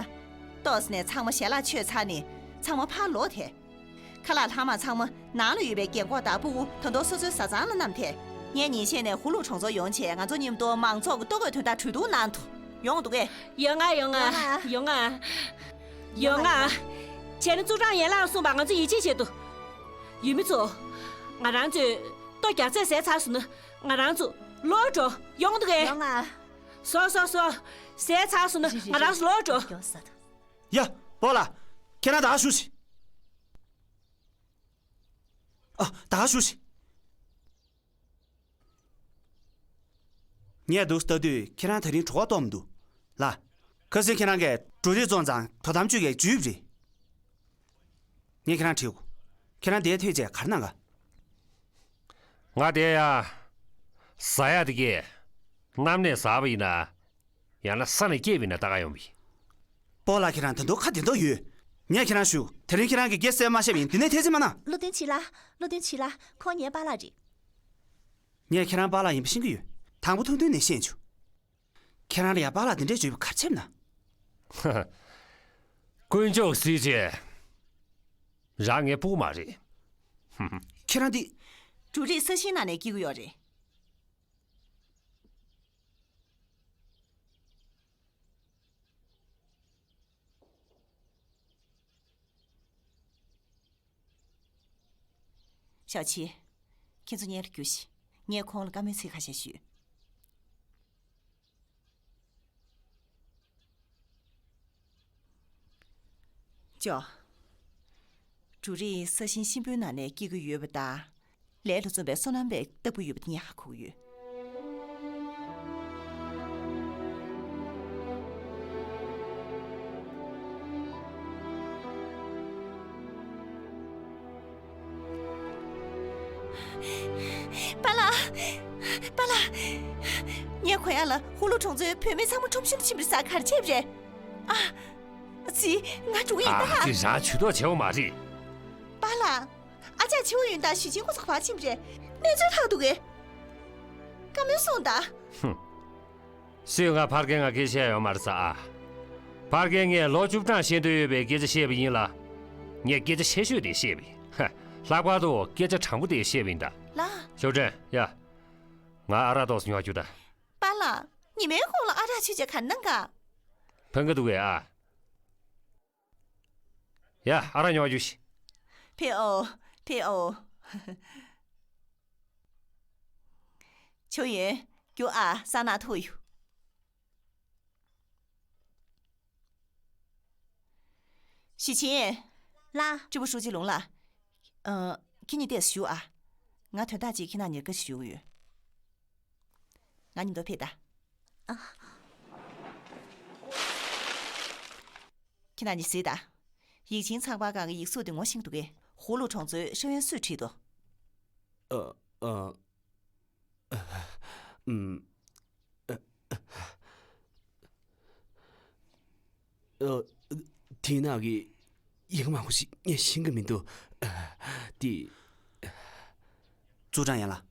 ཏོག་ཙམ་ནས་ཚང་མ་ཞལ་ལག་མཆོད་ཚར་ནས་ཚང་མ་ཕར་ལོག་ཐལ། ཁ་ལག་ལྷག་མ་ཚང་མ་ནང་ལ་ཡོད་པའི་རྒན་འཁོགས་དང་ཕྲུ་གུ་ད་དུང་སོ་སོའི་བཟའ་ཚང་ལ་བསྣམས་ཐལ། ངས་ཉིན་ཤས་ནས་ཧུ་ལུ་གྲོང་ཚོར་ཡོང་བྱས་ང་ཚོ་མཉམ་དུ་མང་ཚོགས་ཀྱི་ལྟོ་གོས་དོན་དག་གྲོས་བསྡུར་གནང་ཐུབ། ཡོང་འདུག་གས། ཡོང་ང་། ཡོང་ང་། ཡོང་ང་། ཡོང་ང་། བྱས་ན་ཙུའུ་ཀྲང་ཡན་ལགས་གསུངས་པ་ང་ཚོ་ཡིད་ཆེས་བྱེད་དོ། ཡུལ་མི་ཚོ། ང་རང་ཚོས་ལྟོ་རྒྱགས་ཚད་ཟས་ཚར་སོང་ན་ང་རང་ཚོ་ལོག་འགྲོ། ཡོང་འདུག་གས། ཡོང་ང་། སོ་སོ་སོ། ཟས་ཚར་སོང་ན་རེད་རེད་ང་རང་ཚོ་ལོག་འགྲོ། ཡོང་ས་ད། ཡ། སྤོ་ལགས། ཁྱེད་རང་ད་ག་བཞུགས་ཤིག་ཨ། ད་ག་བཞུགས་ཤིག་ངས་འདུག་ལྟ་དུས་ཁྱེད་རང་དེ་རིང་གྲོད་ཁོག་ལྟོགས་མི་འདུག་ལ། ཁ་སང་ཁྱེད་རང་གིས་འབྲུ་རིགས་བཙོང་ཙང་དོ་དམ་ཅུས་ཀྱིས་འཇུས་པ་རེད། ངས་ཁྱེད་རང་དྲིའོ། ཁྱེད་རང་འདིར་ཐོན་བྱས་ག་རེ་གནང་ག་ང་འདིར་ཡ། ཟ་ཡག་དེ་གས། གནམ་ནས་ཟགས་པ་ཡིན་ན། ཡང་ན་ས་ནས་སྐྱེས་པ་ཡིན་ན་ལྟ་ག་ཡོང་བ་ཡིན། སྤོ་ལགས། ཁྱེད་རང་ད་དུང་ཁ་བདེ་མདོག་ཡོད། ངས་ཁྱེད་རང་ཞུ། དེ་རིང་ཁྱེད་རང་གིས་སྐད་གསལ་མ་བཤད་པ་ཡིན་དེ་ནས་ཐེ་ཚོམ་མ་གནང་། བློ་བརྟན་བྱེད་ལ། བློ་བརྟན་བྱེད་ལ། ཁོང་ངའི་པཱ་ལགས་རེད། ངས་ཁྱེད་རང་པཱ་ལགས་ཡིན་པ་ཤེས་ཀྱི་ཡོད། དང་པོ་ཐུང་ཐུང་ནས་བཤད་བྱུང་། ཁྱེད་རང་ལ་ཡ་པཱ་ལགས་དེ་འདྲས་བརྗོད་པ་ག་རེ་བྱས་ན། དཀོན་མཆོག་གཟིགས་བྱས། རང་ངའི་ཕྲུ་གུ་མ་རེད། ཁྱེད་རང་འདི། འབྲུ་རིགས་ས་ཞིང་ནང་ནས་སྐྱེ་གི་ཡོད་རེད། ཞའོ་ཆི། ཁྱེད་ཚོ་སྔོན་ལ་རྒྱུགས་ཤིག་ངས་ཁོང་ལ་བཀའ་མོལ་ཚིག་ཁ་ཤས་ཞུས། ཅོ། འབྲུ་རིགས་ས་ཞིང་གཤིན་པོའི་ནང་ནས་སྐྱེ་གི་ཡོད་པ་དང་། ལས་ལ་བརྩོན་པའི་སོ་ནམ་པའི་ལྟ་བུ་ཡོད་པ་དེ་ངས་ཧ་གོ་གི་ཡོད། པཱ་ལགས། པཱ་ལགས། ངས་གོ་ཡག་ལ་ཧུ་ལུ་གྲོང་ཚོའི་བུད་མེད་ཚང་མ་ཁྲོམ་གཞུང་ལ་ཕྱིན་པ་རེད་ཟེར། ག་རེ་བྱས་པ་རེད། ཨ། ཙི། ང་འགྲོ་གི་ཡིན་ད། ཨ་ཙི། རང་ཇུས་གཏོགས་བྱེད་དགོས་མ་རེད། པཱ་ལགས། ཨ་ཅག་ཆེ་བོ་ཡོན་ཏན་ཞུས་ཅིན་ཁོ་ཚོ་ག་པར་ཕྱིན་པ་རེད། གནས་ཚུལ་ལྷག་འདུག་གས། བཀའ་མོལ་གསུངས་དང་། ཧུམ། སུས་ང་ཕར་རྒན་ང་སྐད་ཆ་བཤད་ཡོད་མ་རེད་ཟེར་ཨ། ཕར་རྒན་ངས་ལོ་བཅུ་གྲངས་བཤད་འདོད་ཡོད་པའི་སྐད་ཆ་བཤད་པ་ཡིན་ལ། ངས་སྐད་ཆ་ཆེ་ཤོས་དེ་བཤད་པ་ཡིན། ཧ། ལྷག་པར་དུ་སྐད་ཆ་དྲང་པོ་དེ་བཤད་པ་ཡིན་ད། ལགས། ཞའོ་ཀྲེན། ཡ། ང་ཨ་རག་ཏོག་ཙམ་ཉོ་རྒྱུ་ད། པཱ་ལགས། ཉི་མའི་གུང་ལ་ཨ་རག་མཆོད་བྱས་ག་རེ་གནང་ག་ཕན་གི་འདུག་གས་ཨ། ཡ། ཨ་རག་ཉོ་རྒྱུ་ཞིག་ཕེ་ཨོ། ཕེ་ཨོ། ཆོ་ཡོན། རྒྱུགས་ཨ། སང་ནངས་ཐུག་ཡོང་། ཞི་ཆིན། ལགས། ཀྲི་པུའུ་ཧྲུའུ་ཅི་ལུང་ལ། ཨ། ཁྱེད་གཉིས་ཏོག་ཙམ་བཞུགས་ཨ། ང་དོན་དག་ཅིག་ཁྱེད་རྣམ་གཉིས་ཀྱི་བཀའ་ཞུ་གི་ཡོད། ང་མཉམ་དུ་ཕེབས་དང་། ཨ། ཁྱེད་རྣམ་གཉིས་གཟིགས་དང་། ཡིག་ཆེན་ཚགས་པར་སྒང་གི་ཡིག་གཟུགས་དེ་ངོ་ཤེས་ཀྱི་འདུག་གས། ཧུའུ་ལུའུ་གྲོང་ཚོའི་ཤོག་ཡོན་སུས་བྲིས་འདུག་ཨ། ཨ། ཨམ། ཨ། ཨ། དེའི་ནང་གི་ཡི་གེ་མང་པོ་ཞིག་ངས་ཤེས་ཀྱི་མི་འདུག་དེ། ཙུའུ་ཀྲང་ཡན་ལགས།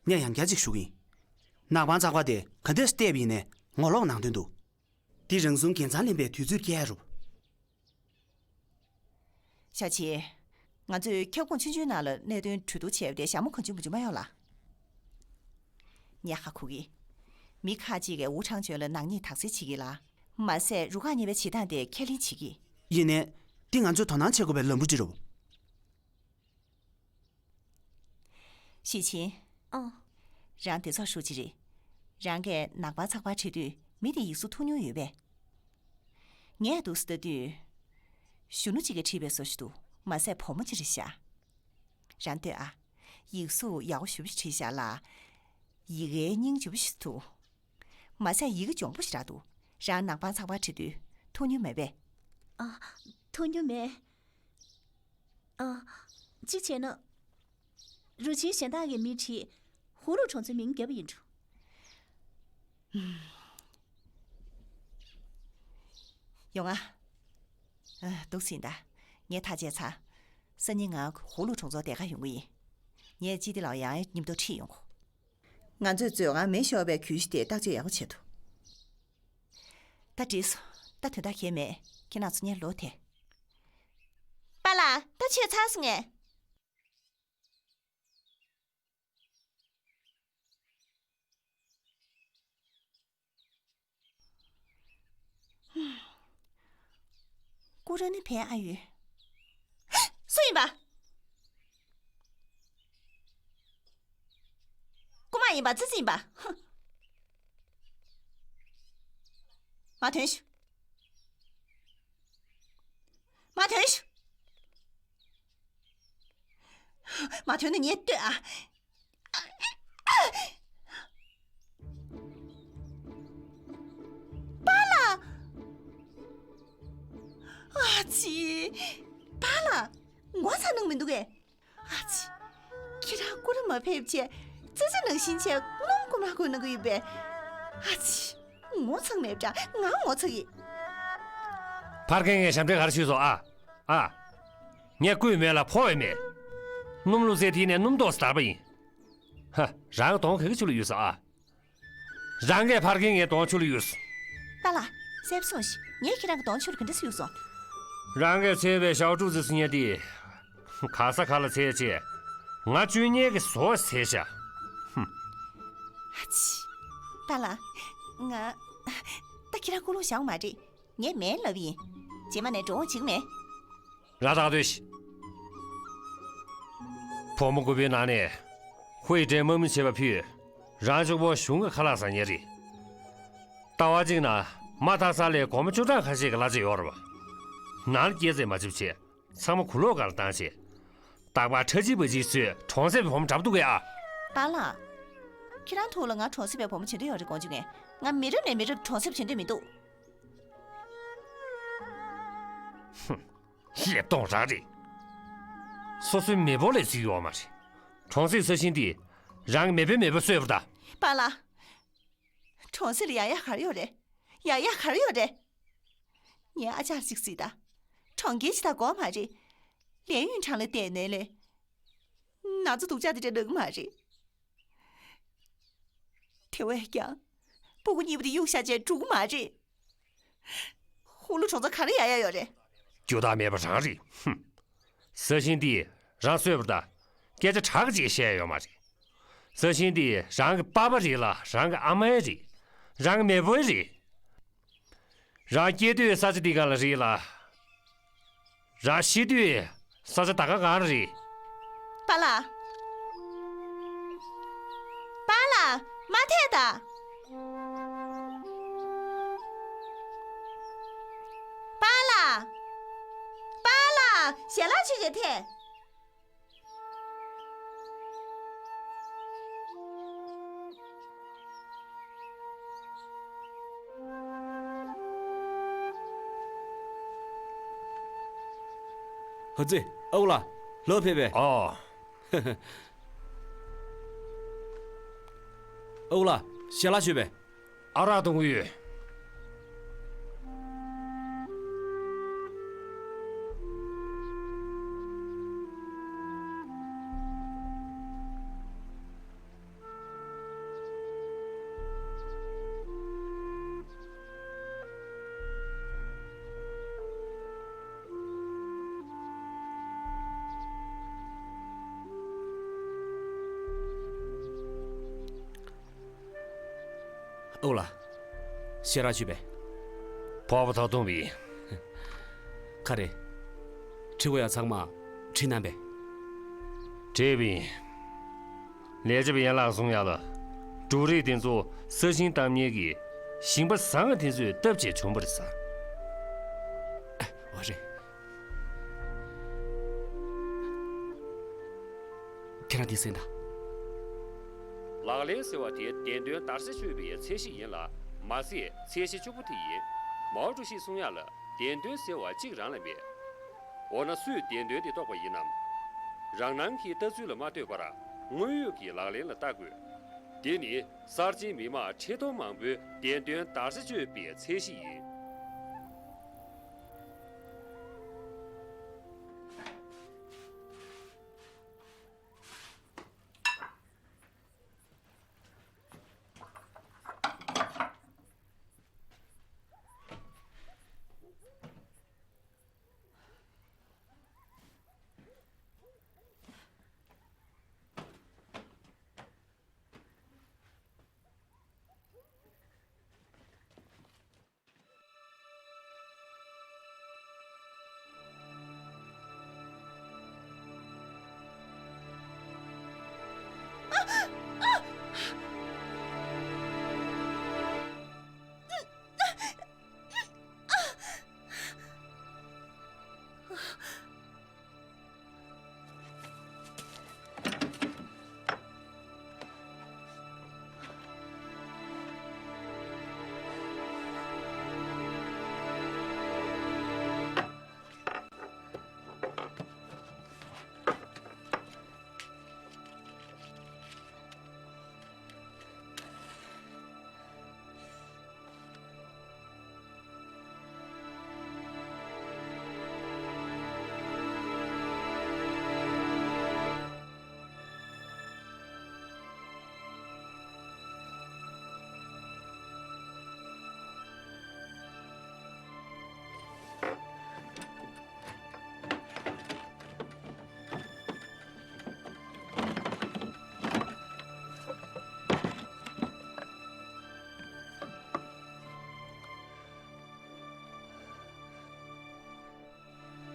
ངས་ཡང་བསྐྱར་ཅིག་ཞུ་གི་ཡིན། ནག་པང་ཚགས་པར་དེ་ག་འདྲས་བལྟས་པ་ཡིན་ནའི་ངོ་ལོག་གནང་དོན་འདུག་དེ་རང་སྲུང་འགན་གཙང་ལེན་པའི་དུས་ཚོད་བསྐྱལ་རུབ། ཞའོ་ཆི། ང་ཚོས་ཁྱབ་ཁོངས་ཆུང་ཆུང་ནང་ལ་གནད་དོན་གྲོས་བསྡུར་བྱས་པ་དེ་ཞྭ་མོ་གང་བྱུང་མང་བྱུང་མ་ཡོང་ལ། ངས་ཧ་གོ་གི། མི་ཁག་ཅིག་གིས་ཝུ་ཁྲང་ཅུན་ལ་ནག་ཉེས་དག་སེལ་བྱེད་ཀྱི་ལ། མ་ཟད་རུ་ཁག་གཉིས་པའི་བྱེད་སྟངས་དེ་ཁས་ལེན་བྱེད་ཀྱི། ཡིན་ནའི། འདི་ང་ཚོས་དོ་སྣང་བྱེད་དགོས་པའི་ལམ་བུ་ཅིག་རེད། ཞི་ཆིན། ཨང་། རང་སྡེ་ཚོགས་ཧྲུའུ་ཅི་རེད། རང་གིས་ནག་པང་ཚགས་པར་བྲིས་དུས་མི་དེ་ཡིག་གཟུགས་མཐོང་མྱོང་ཡོད་པས། ངས་འདུག་སེ་ལྟ་དུས། གཞོན་ནུ་གཅིག་གིས་བྲིས་པའི་བཟོ་ཞིག་འདུག་མ་ཟད་བུ་མོ་གཅིག་རེད་ཤག་རང་ལྟོས་ཨ། ཡིག་གཟུགས་ཡག་པོ་ཞེ་པོ་ཅིག་བྲིས་ཤག་ལ། ཡི་གེའི་སྙིང་རྗེ་པོ་ཞིག་འདུག་མ་ཟད་ཡི་གེ་འཇོན་པོ་ཞིག་རག་འདུག་རང་ནག་པང་ཚགས་པར་བྲིས་དུས་མཐོང་མྱོང་མེད་པས། ཨ། མཐོང་མྱོང་མེད། ཨ། གཅིག་བྱས་ན། རུ་ཆེན་གཞན་དག་གིས་མིང་བྲིས། ཧུའུ་ལུའུ་གྲོང་ཚོའི་མིང་བརྒྱབ་པ་ཡིན་འགྲོ། ཡོང་ང་། ཨ། འདུག་སེ་ཡིན་ད། ངས་ཐག་བཅད་ཚར། སང་ཉིན་ང་ཧུའུ་ལུའུ་གྲོང་ཚོར་སྡེར་ཁ་ཡོང་གི་ཡིན། ངས་ཅི་ཏི་ལའོ་ཡང་མཉམ་དུ་ཁྲིད་ཡོང་གོ། ང་ཚོས་མཛོད་ཁང་མེ་ཤོར་བའི་གྱོད་གཞི་དེ་བརྟག་དཔྱད་ཡག་པོ་བྱེད་ཐུབ། ད་འགྲིག་སོང་། ད་དོན་དག་གང་ཡང་མེད། ཁྱེད་རང་ཚོ་གཉིས་ལོག་ཐལ། པཱ་ལགས། ད་ཆོས་ཚར་སོང་ངས། ཀུ་རེ་ནི་བན་ཨ་ཡོད། སུ་ཡིན་པ། རྐུ་མ་ཡིན་པ། ཙི་ཙི་ཡིན་པ། ཧུ། མ་ཐོན་ཤོག་མ་ཐོན་ཤོག་མ་ཐོན་ན་ངས་ལྟོས་ཨ། པཱ་ལགས། ཨ་ཙི། པཱ་ལགས། ངོ་ཚ་ནང་མི་འདུག་གས། ཨ་ཙི། ཁྱེད་རང་སྐུ་ར་མ་ཕེབས་བྱས། ཙི་ཙི་ནང་བཞིན་བྱས་སྣུམ་སྐུ་མ་བསྐོལ་གནང་གི་ཡོད་པས། ཨ་ཙི། ངོ་ཚ་མེད་པ་འདྲ་ང་ངོ་ཚ་གི། ཕར་རྒན་ངས་ཞབས་འདྲེན་ག་རེ་ཞུས་སོང་ཨ། ཨ། ངས་བསྐུས་མེད་ལ་ཕོག་ཡས་མེད། སྣུམ་བླུགས་སའི་དེ་ནས་སྣུམ་ཏོག་ཙམ་དར་བ་ཡིན། ཧ། རང་གི་གདོང་ག་གི་ཆུ་ལ་གཡུགས་སོང་ཨ། རང་གིས་ཕར་རྒན་ངའི་གདོང་ཆུ་ལ་གཡུགས་སོང་། པཱ་ལགས། གསལ་པོ་གསུངས་ཤིག་ངས་ཁྱེད་རང་གི་གདོང་ཆུ་ལ་ག་འདྲ་སེ་གཡུགས་སོང་། རང་གིས་འཚོལ་བའི་ཞའོ་ཀྲུའུ་ཙི་སི་ཉལ་ཏེ། ག་ས་ག་ལ་འཚོལ་བྱས། ང་བཅོ་ལྔའི་གི་བཟོ་བ་བཟས་ཤག་ཧུམ། ཨ་ཙི། པཱ་ལགས། ང་། ད་ཁྱེད་རང་ཀུན་སློང་བཞག་མ་རེད། ངས་མིན་ལབ་ཡིན། རྗེས་མ་ནས་འགྲོ་འོང་བྱེད་ཀྱི་མེད། ར་ཐག་ཐོད་ཤི། བུ་མོ་དགུ་པོའི་ནང་ནས་ཧུའེ་ཀྲེན་དམག་མི་བྱེད་པ་ཕུད། རང་གཅིག་པོ་གཞུང་གི་ཁ་ལག་ཟ་མཁན་རེད། ལྟ་བ་གཅིག་ན་མ་མཐའ་ས་ལས་སྒོར་མོ་བཅུ་གྲངས་ཁ་ཤས་ཀྱི་གླ་ཆ་ཡོད་རེད་པ། ནང་ལ་སྐྱེལ་རྩིས་མ་བྱེད་པ་བྱས། ཚང་མ་གུ་ལོག་སྒང་ལ་བཏང་བྱས། རྟག་པར་ཁྲ་ཆིལ་པ་ཅིག་བཟོས་གྲོང་གསེབ་བུ་མོ་འདྲ་པོ་འདུག་གས་ཨ། པཱ་ལགས། ཁྱེད་རང་ཐུགས་ལ་ང་གྲོང་གསེབ་པའི་བུ་མོ་བྱེད་འདོད་ཡོད་རེད་དགོངས་བྱུང་ངས། ང་མི་རབས་ནས་མི་རབས་གྲོང་གསེབ་བྱེད་འདོད་མི་འདུག་ཧུམ། ལེབ་སྟོང་རང་རེད། སོ་སོའི་མེས་པོ་ལས་བརྩི་ཡོད་མ་རེད། གྲོང་གསེབ་ས་ཞིང་འདི་རང་གི་མེས་པོའི་མེས་པོས་གསོས་པ་ད། པཱ་ལགས། གྲོང་གསེབ་ལ་ཡག་ཡག་ག་རེ་ཡོད་རེད། ཡག་ཡག་ག་རེ་ཡོད་རེད། ངའི་ཨ་ཅག་ཅིག་གཟིགས་དང་། གྲོང་ཁྱེར་ཇི་ལྟར་དགོས་མ་རེད། ལས་ཡུན་ཕྲན་ལ་བསྡད་ནས་ལས། ན་ཚ་སྡུག་ཅག་དེ་འདྲ་ལབ་ཀྱི་མ་རེད། དེ་བས་ཀྱང་། སྤུ་གུ་གཉིས་པོ་དེ་གཡུག་བཞག་བྱས་འགྲོ་གི་མ་རེད། ཧུའུ་ལུའུ་གྲོང་ཚོ་ག་རེ་ཡག་ཡག་ཡོད་རེད། རྒྱུ་དག་མེད་པ་རང་རེད། ཧུམ། ས་ཞིང་འདི་རང་གསོས་པ་ད། སྐད་ཆ་དྲག་ཅིག་བཤད་ཡོད་མ་རེད། ས་ཞིང་འདི་རང་གི་པ་ཕ་རེད་ལ་རང་གི་ཨ་མའི་རེད། རང་གི་མེས་པོའི་རེད། རང་སྐྱེས་དུས་ས་ཆ་འདི་ག་ལ་རེད་ལ། རང་ཤི་དུས་ས་ཆ་ད་ག་ག་རེད། པཱ་ལགས། པཱ་ལགས། མ་ཐད་ད། པཱ་ལགས། པཱ་ལགས། ཞལ་ལག་མཆོད་བྱེད་ཐད། ཧ་ཙི། ཨའུ་ལགས། ལྷོད་ཕེབས་པས། ཨོ། ཨའུ་ལགས། ཞལ་ལག་མཆོད་པས། ཨ་རག་འཐུང་གི་ཡོད། ཨོ་ལགས། ཞལ་ལག་མཆོད་པས། ཕོར་པ་ཐོག་འཐུང་བ་ཡིན། ག་རེ། དྲི་དགོས་ཡ་ཚང་མ་དྲིས་གནང་པས། དྲིས་པ་ཡིན། ལས་བྱེད་པ་ཡན་ལགས་གསུང་ཡ་ལ། འབྲུ་རིགས་དེ་ཚོ་ས་ཞིང་བཏབ་མཁན་གྱི་ཞིང་པ་བཟང་ང་དེ་ཚོས་བཏབ་བྱས་བྱུང་བ་རེད་ཟེར། ཨ། འོ་རེད། ཁྱེད་རང་འདི་གསན་དང་། ལག་ལེན་ཟེར་བ་དེ་བདེན་དོན་བརྡར་ཤ་གཅོད་པའི་ཚད་གཞི་ཡིན་ལ། མ་ཟད་ཚད་གཞི་བཅུ་པོ་དེ་ཡིན། མའོ་ཀྲུའུ་ཞིས་གསུང་ཡ་ལ། བདེན་དོན་ཟེར་བ་གཅིག་རང་ལ་མེད། འོ་ན་སུས་བདེན་དོན་དེ་རྟོགས་པ་ཡིན་ནམ། རང་སྣང་གི་ལྟ་ཚུལ་ལ་མ་ལྟོས་པར། དངོས་ཡོད་ཀྱི་ལག་ལེན་ལ་ལྟ་དགོས། འདི་ནི་གསར་བརྗེའི་མི་དམངས་ཁྲི་སྟོང་མང་པོའི་བདེན་དོན་བརྡར་ཤ་གཅོད་པའི་ཚད་གཞི་ཡིན།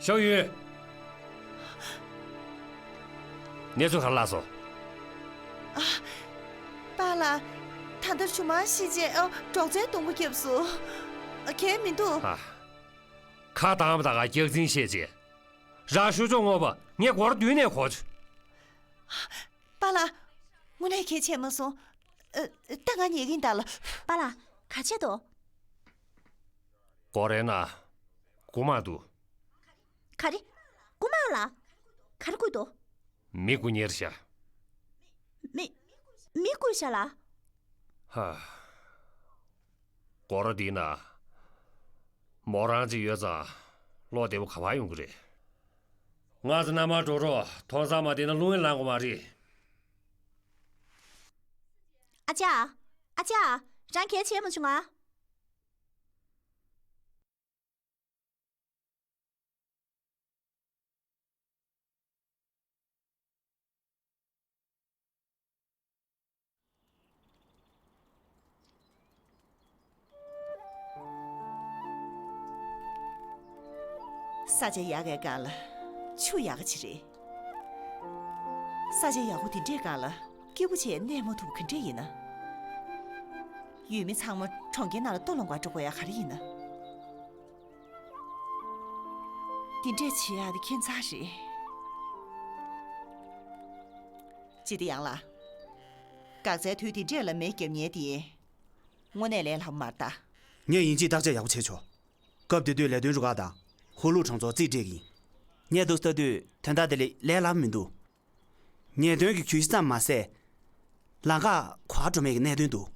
ཞའོ་ཡུན། གནས་ཚུལ་ག་རེ་ལྷག་སོང་། ཨ། པཱ་ལགས། ད་ལྟ་ཇོ་མང་ཤི་རྗེས། ཨ། སྒྲོག་ཙེ་སྡོང་པོ་བརྒྱབ་སོང་། ཨ། གལ་མི་འདུག་ཨ། ཁ་གདངས་པ་དག་ག་རྒྱག་འཛིང་བཤད་རྗེས། རང་ཤུགས་ཕྱོགས་ངོ་བ་ངས་སྒོར་བདུན་ནས་གོ། པཱ་ལགས། དངོས་གནས་གལ་ཆེ་མ་སོང་། ཨ། ད་ང་ཉལ་གྱིན་གདའ་ལ། པཱ་ལགས། ག་བྱེད་དོ། སྒོ་རའི་ནང་རྐུ་མ་འདུག་ག་རེ། རྐུ་མ་ལ། ག་རེ་རྐུས་འདུག་མི་རྐུ་ཉེར་ཤ། མི། མི་རྐུས་ཤག་ལགས། ཧ། སྒོ་ར་འདིའི་ནང་མོ་རང་གཅིག་ཡོད་ཙང་བློ་བདེ་པོ་ག་པར་ཡོང་གི་རེད། ང་ཚོ་མནའ་མར་འགྲོ་རོགས། དོང་ཟ་མ་བསྡད་ན་རླུང་ཡང་ལངས་དགོས་མ་རེད། ཨ་ཅག་ཨ་ཅག་རང་གལ་ཆེ་མ་བྱུང་ང་། ས་ཆ་ཡག་གའི་སྒང་ལ་ཆུ་ཡག་ག་ཅིག་རེད། ས་ཆ་ཡག་པོ་དེ་འདྲའི་སྒང་ལ་སྐྱིད་པོ་བྱས་གནས་མ་ཐུབ་ག་འདྲ་ཡིན་ན། ཡུལ་མི་ཚང་མ་གྲོང་ཁྱེར་ནང་ལ་ལྟོ་སློང་ག་འགྲོ་དགོས་ཡ་ག་རེ་ཡིན་ན། དེ་འདྲས་བྱེད་ཡག་དེ་ཁྱད་མཚར་རེད། ཅི་སྟེ་ཡང་ལགས། འགག་རྩའི་དུས་དེ་འདྲས་ལ་མེ་བརྒྱབ་ཉེན་དེ། དངོས་གནས་ལས་སླ་པོ་མ་རེད་ད། ངས་ཡིན་གཅིག་བརྟག་དཔྱད་ཡག་པོ་བྱས་ཆོག་སྐབས་དེ་དུས་ལས་དོན་རུ་ཁག་དང་ཧུ་ལུ་གྲོང་ཚོར་རྩིས་སྤྲད་ཀྱི་ཡིན། ངས་འདུག་ལྟ་དུས་དོན་དག་དེ་ལས་ལས་སླ་པོ་མི་འདུག་ཉེས་དོན་གྱི་གྱོད་གཞི་ཙམ་མ་ཟད། ལམ་ཁ་ག་པར་འགྲོ་མེད་ཀྱི་གནད་དོན་འདུག་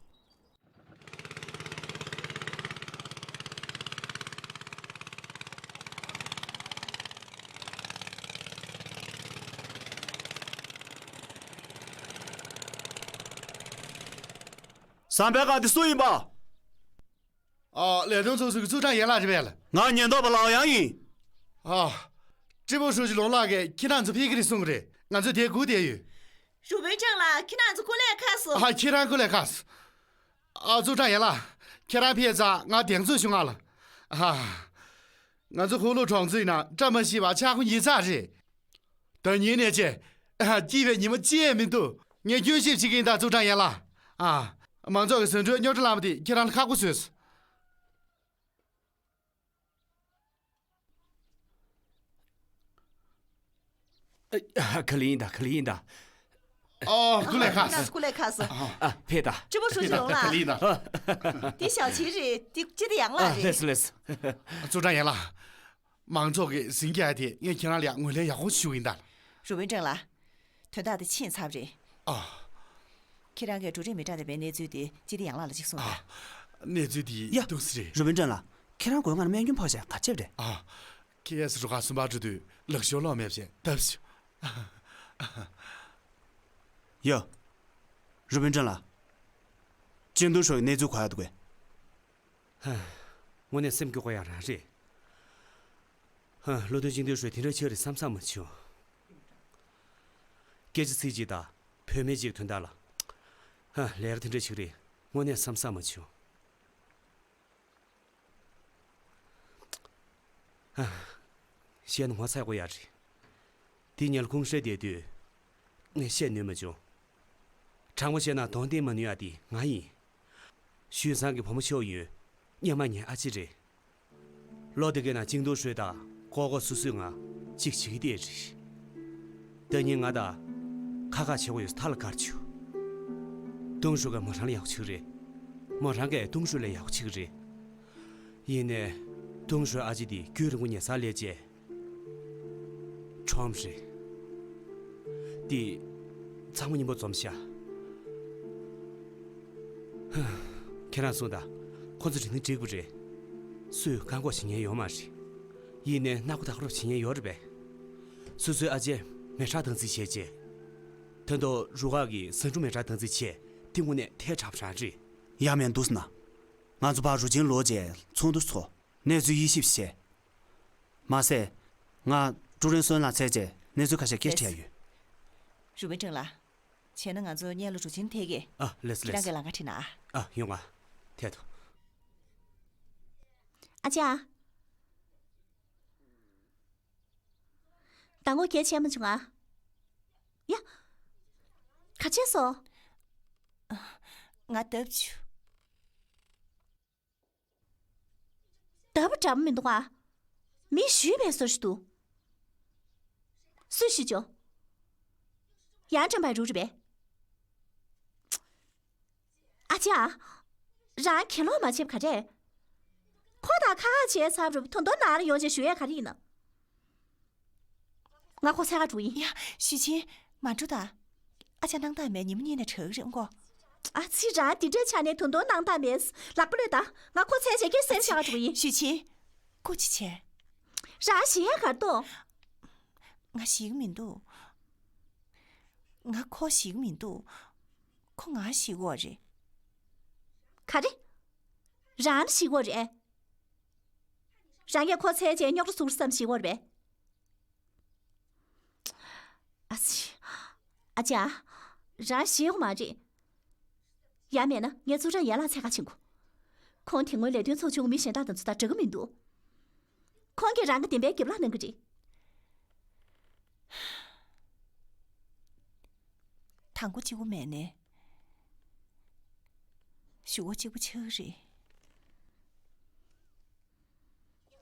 ཟམ་པའི་སྒང་དེ་སུ་ཡིན་པ། ཨ། ལས་དོན་ཚོགས་ཟུར་གྱི་ཙུའུ་ཀྲང་ཡན་ལགས་རེད་པས། ང་ཉེན་རྟོག་པ་ལའོ་ཡང་ཡིན། ཨ། ཀྲི་པུའུ་ཧྲུའུ་ཅི་ལུང་ལགས་ཀྱིས་ཁྱེད་རང་ཚོ་ཕེབས་ཀྱི་རེད་གསུངས་པ་རེད། ང་ཚོ་དེར་སྒུག་བསྡད་ཡོད། རུ་དཔོན་ཀྲང་ལགས། ཁྱེད་རང་ཚོ་སྐུ་ལས་ཁག་སོང་། ཨ། ཁྱེད་རང་སྐུ་ལས་ཁག་སོང་། ཨ། ཙུའུ་ཀྲང་ཡན་ལགས། ཁྱེད་རང་ཕེབས་ཙང་ང་གདེང་ཚོད་ཞུ་ང་ལ། ཨ། ང་ཚོ་ཧུའུ་ལུའུ་གྲོང་ཚོའི་ནང་བཀྲ་མ་ཤིས་པ་ཆག་སྒོ་ཉིས་བརྩེགས་རེད། ད་ཉིན་ནས་བྱས། སྐྱིད་པའི་ཉི་མ་གཅིག་ཡང་མི་འདུག་ངས་སྐྱོན་ཞིབ་བྱེད་ཀྱི་ཡིན་ད་ཙུའུ་ཀྲང་ཡན་ལགས། ཨ། མང་ཚོགས་ཀྱི་ཟིང་འཁྲུག་རྙོག་དྲ་ལངས་པ་དེ་ཁྱེད་རང་ལ་ཁག་པོ་བཟོས་སོང་། ཨ། ག་ལེ་ཡིན་ད། ག་ལེ་ཡིན་ད། ཨོ། སྐུ་ལས་ཁག་སོང་། སྐུ་ལས་ཁག་སོང་། ཨ། ཕེབས་ད། ཀྲི་པུའུ་ཧྲུའུ་ཅི་ལུང་ལགས། ག་ལེ་ཡིན་ད། འདི་ཞའོ་ཆིན་རེད། འདི་ཅི་ཏི་ཡང་ལགས་རེད། ལགས་སོ། ལགས་སོ། ཙུའུ་ཀྲང་ཡན་ལགས། མང་ཚོགས་ཀྱིས་ཟིང་རྒྱག་དེ་ངས་ཁྱེད་རང་ལ་ཡང་ངོས་ལེན་ཡག་པོ་ཞུ་གི་ཡིན་ད། རུ་དཔོན་ཀྲང་ལགས། དོན་དག་དེ་ཕྱིན་ཚར་བ་རེད། ཨ། ཁྱེད་རང་གིས་འབྲུ་རིགས་མི་གྲངས་ལྡན་པའི་གནས་ཚུལ་དེ་ཅི་ཏི་ཡང་ལགས་ལ་ཅིག་གསུངས་ཨ། དང་། གནས་ཚུལ་དེ་ཡ། འདུག་སེ་རེད། རུ་དཔོན་ཀྲང་ལགས། ཁྱེད་རང་མགོ་སྔར་རྨས་སྐྱོན་ཕོག་བྱས་ག་བྱས་པ་རེད། ཨ། ཁེ་ཨེས་རུ་ཁག་གསུམ་པར་འགྲོ་དུས་ལག་ཤེས་ལོག་མེད་བྱས་བཏབ་སོང་། ཡ། རུ་དཔོན་ཀྲང་ལགས། ཅིང་ཏུའུ་ཧྲོས་ཀྱི་གནས་ཚུལ་ག་པར་འདུག་གས། ཧ། དངོས་གནས་སེམས་སྐྱོ་པོ་ཡང་རང་རེད། ཧ། བློ་མཐུན་ཅིང་ཏུའུ་ཧྲོས་དེ་འདྲ་ཆགས་རེད་བསམ་བསམ་མ་བྱུང་། སྐད་ཆ་ཚིག་གཅིག་དང་བུད་མེད་ཅིག་དོན་དག་ལ། ཧ། ལས་ཀ་དེ་འདྲ་ཞིག་རེད། དངོས་གནས་བསམ་བསམ་མ་བྱུང་། ཧ། བཤད་ན་ངོ་ཚ་པོ་ཡང་རེད། དེ་ཉལ་ཁུང་ཧྲལ་བསྡད་དུས། ངས་བཤད་ནུས་མ་བྱུང་། དྲང་པོ་བཤད་ན་གདོང་བསྟན་མ་ནུས་ཡ་དེ་ང་ཡིན། ཞུས་ཚང་གི་བུ་མོ་ཆོག་ཡོད། སྔོན་མ་ངའི་ཨ་ཅེ་རེད། ལོ་དེ་གའི་ནང་ཅིང་ཏུའུ་ཧྲོས་དང་ཀོ་ཀོ་སོ་སོས་ང་གཅིག་བྱེད་ཀྱི་བསྡད་རེད། ད་ཉིན་ང་དང་ཁ་ཁ་བྱེད་དགོས་ཡོད་མཐའ་ལ་བཀར་བྱུང་། ཏུང་ཧྲོས་ག་མོ་རང་ལ་ཡག་པོ་བྱེད་ཀྱི་རེད། མོ་རང་གིས་ཏུང་ཧྲོས་ལ་ཡག་པོ་བྱེད་ཀྱི་རེད། ཡིན་ནའི། ཏུང་ཧྲོས་ཨ་ཅེ་དེ་རྒྱུན་རིང་པོ་ཉལ་སར་སླེབས་རྗེས། ཁྲོམ་རེད། དེ། ཚང་མ་མཉམ་པོ་འཛོམས་ཤག་ཧ། ཁྱེད་རང་གསུངས་དང་། ཁོ་ཚོ་འགྲིག་ན་འགྲིག་པ་རེད། སུས་བཀག་འགོག་བྱེད་མཁན་ཡོད་མ་རེད། ཡིན་ནའི་མནའ་བསྐོ་དང་རོགས་བྱེད་མཁན་ཡོད་རེད་པས། སོ་སོའི་ཨ་ཅེ་མེ་ཁྲག་དམ་འཛིན་བྱས་རྗེས། ད་དུང་རུ་ཁག་གིས་ཟ་འབྲུ་མེ་ཁྲག་དམ་འཛིན་བྱས། དེ་དངོས་གནས་ཐལ་དྲགས་པ་རང་རེད། ཡ་མེད་འདུག་ཟེར་ན། ང་ཚོ་ཕར་རུ་ཆེན་ལོག་རྗེས་ཚོགས་འདུ་ཚོགས། གནས་ཚུལ་དབྱེ་ཞིབ་བྱས། མ་ཟད། ང་ཀྲུའུ་རེན་སོན་ལ་འཚོལ་རྗེས་གནས་ཚུལ་ཁ་ཤས་སྐད་ཆ་དྲི་ཡ་ཡོད། རུ་དཔོན་ཀྲང་ལགས། བྱས་ན་ང་ཚོ་སྔོན་ལ་གྲུ་ཆེན་ཐད་ཀས། ཨ། ལགས་སོ། ཁྱེད་རང་གིས་ལམ་ཁ་ཁྲིད་ན་ཨ། ཨ། ཡོང་ང་། ཐད་དོ། ཨ་ཅག་ད་ངོ་གལ་ཆེ་མ་བྱུང་ང་། ཡ། ག་བྱས་སོང་། ང་ལྟ་བུ་བྱུང་། ལྟ་བུ་འདྲ་པོ་མི་འདུག་ཨ། མི་ཞུས་པའི་བཟོ་ཞིག་འདུག་སུས་ཞུས་ཅོ། ཡང་ཀྲང་པའི་རུ་རེད་པས། ཨ་ཅག་རང་གྱེན་ལོག་མ་བྱེད་པ་ག་རེ། ཁོ་དང་ཁ་ཁ་བྱས་ཚར་རུ་ཐོན་ཐོན་ནང་ལ་ཡོང་བྱས་ཞུ་ཡས་ག་རེ་ཡིན་ན། ང་ཁོ་འཚོལ་ག་འགྲོ་ཡིན། ཡ། ཞུས་ཆིན། མ་འགྲོ་ད། ཨ་ཅག་སྣང་དག་མེད། ཉི་མ་གཉིས་ནས་དྲག་རེད་ཨང་གོ། ཨ་ཙི། རང་འདི་འདྲའི་ཆ་ནས་ཐུང་ཐུང་སྣང་དག་མེད། ལག་པ་གློད་ད། ང་ཁོ་འཚོལ་བྱས་ཁྱེད་སེམས་ཤ་ག་འགྲོ་ཡིན། ཞུས་ཆིན། སྐུ་མཁྱེན། རང་ཞེད་ཡ་གར་འདུག་ང་ཞེད་ཀྱི་མི་འདུག་ང་ཁོ་ཞེད་ཀྱི་མི་འདུག་ཁོ་ང་ཞེད་ཀྱི་ཡོད་རེད། ག་རེ། རང་ཞེད་ཀྱི་ཡོད་རེད། རང་གིས་ཁོ་འཚོལ་བྱས་རྙོག་དྲ་བཟོ་གི་རེད་བསམ་ཞེད་ཀྱི་ཡོད་རེད་པས། ཨ་ཙི། ཨ་ཅག་རང་ཞེད་དགོས་མ་རེད། ཡང་མེད་ན་ངས་ཙུའུ་ཀྲང་ཡན་ལགས་འཚོལ་ག་ཕྱིན་དགོས། ཁོང་དེ་སྔོན་ལས་དོན་ཚོགས་ཆུང་གི་མི་གཞན་དག་དང་ཚོ་དང་འདྲ་གི་མི་འདུག་ཁོང་གིས་རང་གི་བདེན་པའི་རྒྱབ་ལངས་གནང་གི་རེད། དང་པོ་གཅིག་པོ་མེད་ནས། གཞུག་གུ་གཅིག་པོ་ཆགས་ཀྱི་རེད།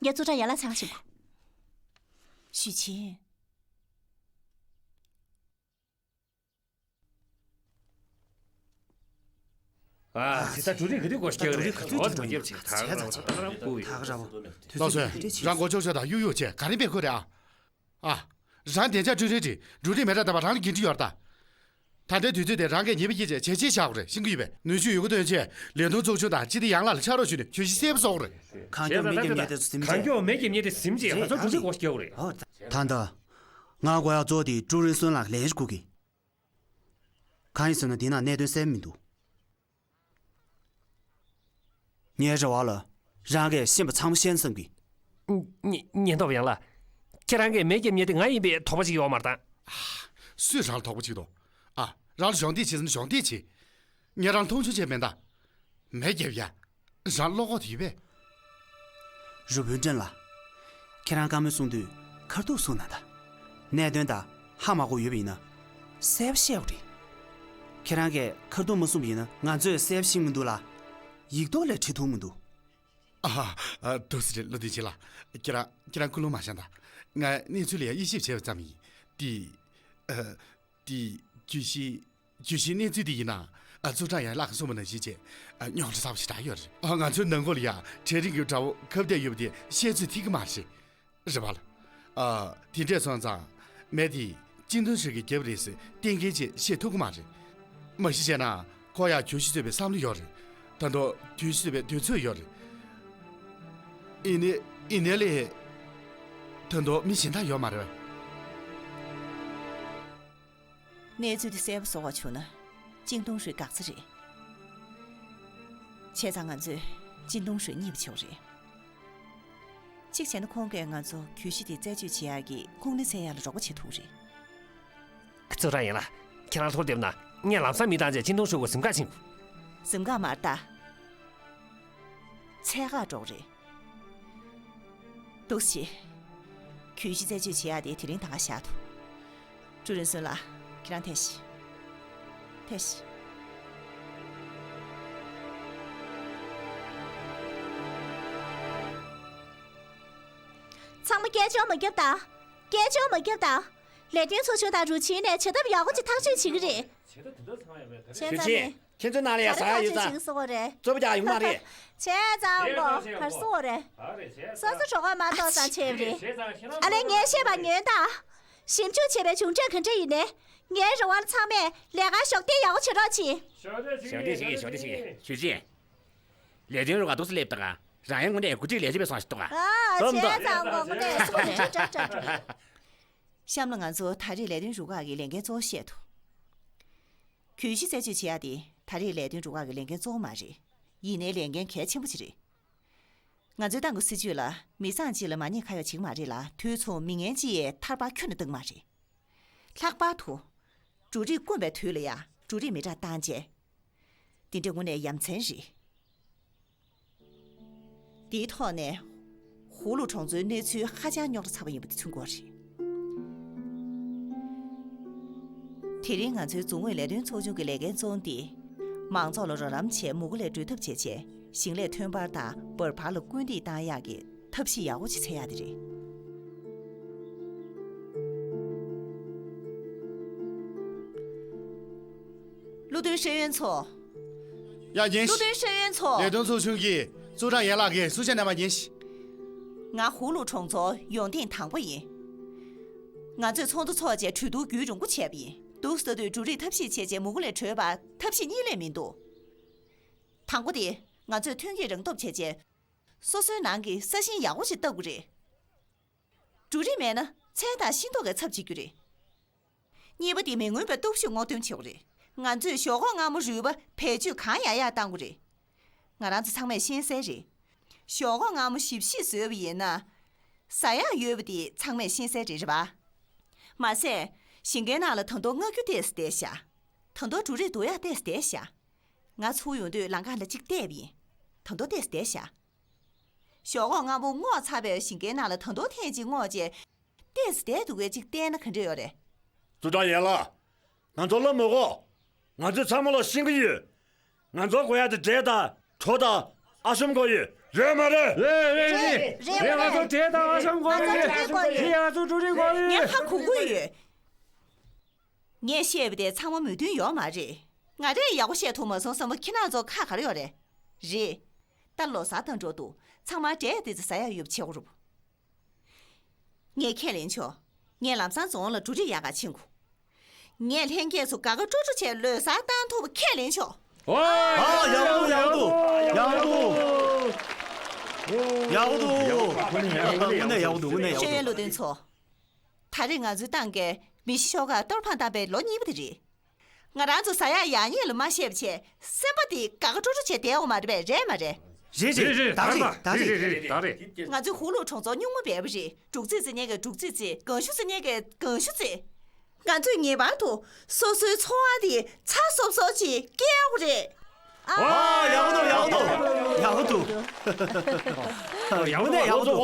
ངས་ཙུའུ་ཀྲང་ཡན་ལགས་འཚོལ་ག་ཕྱིན་དགོས། ཞུས་ཆིན། ཨ། ད་ལྟ་འབྲུ་རིགས་ག་དུས་འགོ་བཤད་རེད། འགྲོ་མ་རྒྱབ་ཅིག་ད་ག་རང་ད་ག་རང་པུ་ཡོད། ད་ག་རང་པོ། ལགས་སོ། རང་མགོ་ཆོག་ཆོག་དང་གཡུག་གཡུག་བྱས་ག་རེ་འབད་དགོས་རེད་ཨ། ཨ། རང་བདེ་འཇགས་ཀྲུའུ་རིན་རེད། འབྲུ་རིགས་མི་རབས་དང་པ་རང་ལ་འགན་འཁྲི་ཡོད་རེད་ད། ད་ལྟའི་དུས་ཚོད་དེ་རང་གིས་ཉེས་པ་བཀྱིག་བྱས་བྱས་རྗེས་བཞག་དགོས་རེད། ཤེས་ཀྱི་ཡོད་པས། ནུས་ཤུགས་ཡོད་རྒུ་བཏོན་བྱས་ལས་དོན་ཚོགས་ཆུང་དང་སྤྱི་བདེ་ཡན་ལག་ལ་ཕྱག་རོགས་ཞུས་ནས་གྱོད་གཞི་གསལ་པོ་བཟོ་དགོས་རེད། གང་མགྱོགས་མེ་རྒྱབ་མཁན་དེ་ཚོ་ཟིན་བྱས། གང་མགྱོགས་མེ་རྒྱབ་མཁན་དེ་ཟིན་བྱས་ང་ཚོ་གྲུ་གཟིངས་སྒོ་ཕྱེ་དགོས་རེད། ད་ལྟ་ང་དགོས་ཡག་གཙོ་བོ་དེ་ཀྲུའུ་རིན་སུན་ལགས་ལས་བྱེད་དགོས་ཀི། གང་ཡིན་ཟེར་ན་དེ་ན་གནད་དོན་གསལ་པོ་མི་འདུག་ངའི་རེ་བ་ལ་རང་གིས་ཤེས་པ་ཚང་མ་ཤེས་ན་བསམ་གི། ཉེ་ཉེན་རྟོག་པ་ཡང་ལགས། ཁྱེད་རང་གིས་མེ་རྒྱབ་མཁན་དེ་ང་ཡིན་པའི་དོགས་པ་ཅིག་ཡོད་མ་རེད་ད། སུས་རང་ལ་དོགས་པ་བྱེད་ཀྱི་འདུག་ཨ། རང་ལ་གཞོགས་འདེགས་བྱེད་ཟེར་ན་གཞོགས་འདེགས་བྱེད། ངས་རང་ལ་མཐོང་ཆུང་བྱས་མིན་ད། མེ་རྒྱབ་ཡ། རང་བློ་ཁོག་དེ་ཡོད་པས། རུ་དཔོན་ཀྲེན་ལགས། ཁྱེད་རང་བཀའ་མོལ་གསུང་དུས་ཁ་ཐུག་གསུང་ན་ད། གནད་དོན་དང་ཧ་མ་གོ་ཡོད་པ་ཡིན་ན། གསལ་པོ་བཤད་དགོས་རེད། ཁྱེད་རང་གིས་ཁ་ཐུག་མ་གསུངས་པ་ཡིན་ན་ང་ཚོས་གསལ་པོ་ཤེས་ཀྱི་མི་འདུག་ལ། ཡིག་ཐོག་ལ་བྲིས་ཐུབ་མི་འདུག་ཨ། ཨ། འདུག་སེ་རེད། བློ་མཐུན་ཆེ་ལགས། ཁྱེད་རང་ཁྱེད་རང་ཀུན་སློང་མ་བཞག་ད། ང་གནས་ཚུལ་ལ་ཡང་དབྱེ་ཞིབ་བྱས་པ་ཙམ་ཡིན། དེ། ཨ། དེ། གྱོད་གཞི། གྱོད་གཞིའི་གནས་ཚུལ་དེ་ཡིན་ན། ཨ། ཙུའུ་ཀྲང་ཡན་ལགས་ཀྱིས་གསུངས་པ་ནང་བཞིན་བྱས། ཨ། རྙོག་དྲ་ཚ་པོ་ཞེ་དྲག་ཡོད་རེད། ཨ། ང་ཚོའི་ནང་ཁུལ་ལ་ཡང་གྲལ་རིམ་གྱི་དགྲ་བོ་ཁ་གཏད་ཡོད་པ་དེ་བཤད་ཚོད་ཐིག་གི་མ་རེད། རེད་པ་ལགས། ཨ། དེ་འདྲས་སོང་ཙང་མེ་དེ་ཅིན་ཏུང་ཧྲུའེ་གིས་བརྒྱབ་རེད་ཟེར་གཏན་འཁེལ་ཅིག་བཤད་ཐུབ་ཀྱི་མ་རེད། མ་གཞི་བྱས་ན་ཁོ་ཡང་གྱོད་གཞི་རྩོད་པའི་བསམ་བློ་ཡོད་རེད། ད་དུང་གྱོད་གཞི་རྩོད་པའི་འདོད་ཚུལ་ཡོད་རེད། ཡིན་ནའི་ཡིན་ནའི་ལས། ད་དུང་མི་གཞན་དག་ཡོད་མ་རེད་པས། གནས་ཚུལ་དེ་གསལ་པོ་བཟོ་བ་བྱུང་ན་ཅིན་ཏུང་ཧྲུའེ་དགག་རྩ་རེད། བྱས་ཙང་ང་ཚོས་ཅིན་ཏུང་ཧྲུའེ་མཉེས་པ་བྱེད་དགོས་རེད། གཅིག་བྱས་ན་ཁོང་གིས་ང་ཚོ་གྱོད་གཞི་དེ་རྩད་གཅོད་བྱེད་ཡག་གི་ཁུངས་སྣེ་འཚོལ་ཡག་ལ་རོགས་པ་བྱེད་ཐུབ་རེད། ཙུའུ་ཀྲང་ཡན་ལགས། ཁྱེད་རང་ཐུགས་བདེ་པོ་གནང་། ངས་ལམ་སང་མི་བཏང་རྗེས་ཅིན་ཏུང་ཧྲུའེ་གཟིམ་ཁང་ཕྱིན། གཟིམ་ཁང་མ་རེད་ད། ཚད་བཀག་འགྲོ་གི་རེད། འདུག་སེ་བྱེད། གྱོད་གཞི་རྩད་གཅོད་བྱེད་ཡག་དེ་དེ་རིང་ད་ག་བཞག་ཐུབ། ཀྲུའུ་རིན་སུན་ལགས། ཁྱེད་རང་ཐད་ཤིག་ཐད་ཤིག་ཚང་མ་སྐད་ཅོར་མ་རྒྱབ་དང་། སྐད་ཅོར་མ་རྒྱབ་དང་། ལས་དོན་ཚོགས་ཆུང་དང་རུ་ཆེན་ནས་བྱ་ཐབས་ཡག་པོ་ཅིག་ཐག་གཅོད་བྱེད་ཀྱི་རེད། བྱེད་ཐབས་དེ་འདྲ་ཚང་མ་ཡོད་མེད་ག་རེ། ཞུ་ཆེན། ཁྱེད་ཚོའི་ནང་ལ་ཡ་ཟ་ཡ་ཡོད་ཙང་། ག་རེ་ཐག་གཅོད་བྱེད་ཀྱི་སོང་བ་རེད། རྩོད་པ་རྒྱག་ཡོང་མ་རེད། བྱས་ཙང་གོ་ག་རེ་སོང་བ་རེད། སོ་སོ་གྲོགས་པོ་མ་གཏོགས་ཙང་བྱས་པ་རེད། ཨ་ལས་ངས་བཤད་པ་ཉོན་དང་། ཞིབ་འཇུག་བྱས་པའི་བྱུང་འབྲས་ག་འདྲ་ཡིན་ནའི། ངའི་རེ་བ་ལ་ཚང་མས་ལས་ཀ་ཞོགས་དེ་ཡག་པོ་བྱེད་རོགས་གྱིས། ཞོགས་དེ་ཞིག་ཞོགས་དེ་ཞིག་ཞུ་ཆེན། ལས་དོན་རུ་ཁག་འདུག་སེ་སླེབས་འདུག་ག་རང་ཡང་དངོས་གནས་འགོ་ཁྲིད་ལས་བྱེད་པའི་སོང་ཞིག་འདུག་ག་ཨ། བྱས་ཙང་གོ་དངོས་གནས་སོང་ནས་ཀྲབ་ཀྲབ་ཀྲབ་ཀྲབ། གཤམ་ལ་ང་ཚོ་ད་རེས་ལས་དོན་རུ་ཁག་གི་ལས་འགན་གཙོ་བོ་བཤད་འདུག་གྱོད་གཞི་རྩད་གཅོད་བྱེད་ཡག་དེ་ད་རེས་ལས་དོན་རུ་ཁག་གི་ལས་འགན་གཙོ་བོ་མ་རེད། ཡིན་ནའི་ལས་འགན་གལ་ཆེན་པོ་ཅིག་རེད། ང་ཚོའི་ཏང་གི་སྲིད་ཇུས་ལ་མི་ཚང་གཅིག་ལ་མ་ཉེས་ཁ་གཡོག་བྱེད་ཀྱི་མ་རེད་ལ། དུས་མཚུངས་མི་ངན་གཅིག་ཡས་ཐར་པ་ཁྱོན་ནས་བཏང་གི་མ་རེད། ལྷག་པར་དུ། འབྲུ་རིགས་སྐོམ་པའི་དུས་ལ་ཡ་འབྲུ་རིགས་མི་དྲག་བཏང་རྗེས། འདི་འདྲ་དངོས་གནས་ཡ་མཚན་རེད། འདིའི་ཐོག་ནས་ཧུའུ་ལུའུ་གྲོང་ཚོའི་གནས་ཚུལ་ཧ་ཅང་རྙོག་དྲ་ཚ་པོ་ཡིན་པ་དེ་མཚོན་གྱི་ཡོད་རེད། དེ་རིང་ང་ཚོའི་རྫོང་ཨུད་ལས་དོན་ཚོགས་ཆུང་གི་ལས་འགན་གཙོ་བོ་འདི། མང་ཚོགས་ལ་རོགས་རམ་བྱས་མུ་གུ་ལས་སྒྲོལ་ཐབས་བྱས་རྗེས་ཞིང་ལས་ཐོན་འཕར་དང་འབབ་འཕར་ལ་སྐུལ་འདེད་བཏང་ཡག་གི་ཐབས་ཤེས་ཡག་པོ་ཅིག་འཚོལ་ཡག་དེ་རེད། བློ་མཐུན་ཤེས་ཡོན་ཚོ། ཡ་ཉན་ཤིག་བློ་མཐུན་ཤེས་ཡོན་ཚོ། ལས་དོན་ཚོགས་ཆུང་གིས་ཙུའུ་ཀྲང་ཡན་ལགས་ཀྱི་གསུང་བཤད་རྣམ་པ་ཉན་ཤིག་ང་ཧུའུ་ལུའུ་གྲོང་ཚོར་ཡོང་ཐེངས་དང་པོ་ཡིན། ང་ཚོས་ཚོགས་འདུ་འཚོགས་རྗེས་གྲོས་བསྡུར་རྒྱུན་རིང་པོ་བྱས་པ་ཡིན། འདུག་ཟེར་དུས་འབྲུ་རིགས་ཐབས་ཤེས་བྱས་རྗེས་མུ་གུ་ལས་བྲོས་པ་ཐབས་ཤེས་གཉིས་ལས་མི་འདུག་དང་པོ་དེ་ང་ཚོས་ཐོན་སྐྱེད་རང་སྟོབས་བྱས་རྗེས། སོ་སོའི་ནང་གི་ས་ཞིང་ཡག་པོ་ཞིག་བཏབ་དགོས་རེད། འབྲུ་རིགས་མེད་ན་ཚལ་དང་ཤིང་ཏོག་གི་ཚབ་བྱེད་རྒྱུ་རེད། གཉིས་པ་དེ་མི་མངོན་པའི་སྟོབས་ཤུགས་སྔོག་འདོན་བྱེད་དགོས་རེད། ང་ཚོས་ཞོག་ཁོག་མངར་མོ་རུལ་པ་བེད་སྤྱོད་གང་ཡག་ཡག་གཏང་དགོས་རེད། ང་རང་ཚོ་ཚང་མས་ཤེས་གསལ་རེད། ཞོག་ཁོག་མངར་མོ་ཞིབ་ཞིབ་བཟོས་པ་ཡིན་ན། ཟ་ཡག་ཡོད་པ་དེ་ཚང་མས་ཤེས་གསལ་རེད། རེད་པ། མ་ཟད། ཞིང་ཁའི་ནང་ལ་ད་དུང་མངར་སྐྱུར་ཏོག་ཙམ་བསྡད་ཤག་ད་དུང་འབྲུ་རིགས་བསྡུ་ཡག་ཏོག་ཙམ་བསྡད་ཤག་ང་ཚུར་ཡོང་དུས་ལམ་ཁ་ལ་གཅིག་བལྟས་པ་ཡིན། ད་དུང་ཏོག་ཙམ་བསྡད་ཤག་ཞོག་ཁོག་མངར་མོ་བསྔོགས་ཚར་བའི་ཞིང་ཁའི་ནང་ལ་ད་དུང་ཐེངས་གཅིག་བསྔོགས་རྗེས། ཏོག་ཙམ་བསྡད་འདུག་གས་གཅིག་བལྟས་ན་ག་འདྲ་ཡོད་རེད། ཙུའུ་ཀྲང་ཡན་ལགས། ང་ཚོ་ལ་མི་དགོས། ང་ཚོས་ཚང་མ་ལ་ཤེས་ཀྱི་ཡོད། ང་ཚོ་དགོས་ཡག་དེ་འབྲས་དང་གྲོ་དང་ཨ་ཤམ་དགོས་ཡོད། རེད་མ་རེད། རེད་རེད་རེད། རེད་རེད། ང་ཚོ་འབྲས་དང་ཨ་ཤམ་དགོས་ཡོད། ང་ཚོ་འབྲུ་རིགས་དགོས་ཡོད། རེད། ང་ཚོ་འབྲུ་རིགས་དགོས་ཡོད། ངས་ཧ་གོ་གི་ཡོད། ངས་བཤད་པ་དེ་ཚང་མ་མོས་མཐུན་ཡོད་མ་རེད། ང་རས་ཡག་པོ་བཤད་ཐུབ་མ་སོང་བསམ་པ་ཁྱེད་རང་ཚོ་ཁག་ག་རེ་ཡོད་རེད། རེད། ད་ལོ་གསར་དང་འགྲོ་འདུག་ཚང་མ་འབྲས་ཏོག་ཙམ་ཟ་ཡག་ཡོད་པ་བྱེད་དགོས་རེད། ངས་ཁས་ལེན་ཆོག་ངས་ལམ་སང་རྫོང་ལ་འབྲུ་རིགས་ཡག་ག་ཕྱིན་དགོས། ངས་ལྷན་རྒྱས་ཚོ་དགའ་དགའ་སྤྲོ་སྤྲོ་བྱས་ལོ་གསར་བཏང་ཐུབ་པ་ཁས་ལེན་ཆོག་ཨ། ཡག་པོ་འདུག་ཡག་པོ་འདུག་ཡག་པོ་འདུག་ཡག་པོ་འདུག་དངོས་གནས་ཡག་པོ་འདུག་དངོས་གནས་ཡག་པོ་འདུག་ཤེས་ཡོན་བློ་ལྡན་ཚོ། ད་རེས་ང་ཚོའི་ཏང་གིས་མི་ཤི་ཤོག་ཁག་གཏོར་ཕམ་བཏང་པའི་ལོ་གཉིས་པ་དེ་རེད། ང་རང་ཚོ་ཟ་ཡག་ཡག་ཉེས་ལ་མ་བཤད་པ་བྱས་སེམས་པ་དེ་དགའ་དགའ་སྤྲོ་སྤྲོ་བྱས་བསྡད་ཡོད་མ་རེད་པས། རེད་མ་རེད། རེད་རེད། རེད་རེད། ད་རེད། ད་རེད། རེད་རེད། ད་རེད། ང་ཚོའི་ཧུའུ་ལུའུ་གྲོང་ཚོར་སྨྱུག་མ་སྦས་པ་རེད། འབྲུ་རྩི་རྩི་མཁན་གྱིས་འབྲུ་རྩི་རྩི། ལྒང་ཤུ་རྩི་མཁན་གྱིས་ལྒང་ཤུ་རྩི། ང་ཚོས་ངེས་པར་དུ་སོ་སོའི་འཚོ་བ་དེ་ཚ་སོབ་སོབ་ཅིག་སྐྱེལ་དགོས་རེད། ཨ། ཡག་པོ་འདུག་ཡག་པོ་འདུག་ཡག་པོ་འདུག་ཡག་པོ་འདུག་ཡག་པོ་འདུག་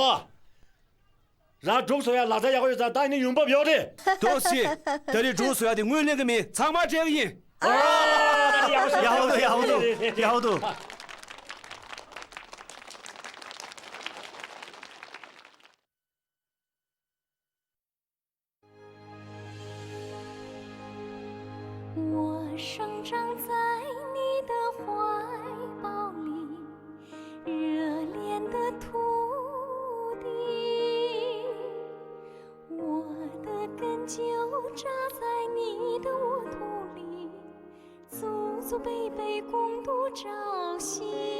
རང་སྒྲུབ་བཟོ་ཡ་ལག་ཆ་ཡག་པོ་ཡོད་ཙང་ད་ནི་ཡོང་འབབ་ཡོད་རེད། འདུག་སེ། ད་རེས་སྒྲུབ་བཟོ་ཡ་དེ་སྔོན་གླེང་གི་མི་ཚང་མ་སྤྲད་གི་ཡིན། ཨ། ཡག་པོ་འདུག་ཡག་པོ་འདུག་ཡག་པོ་འདུག我生长在你的怀抱里，热恋的土地，我的根就扎在你的沃土里，祖祖辈辈共度朝夕。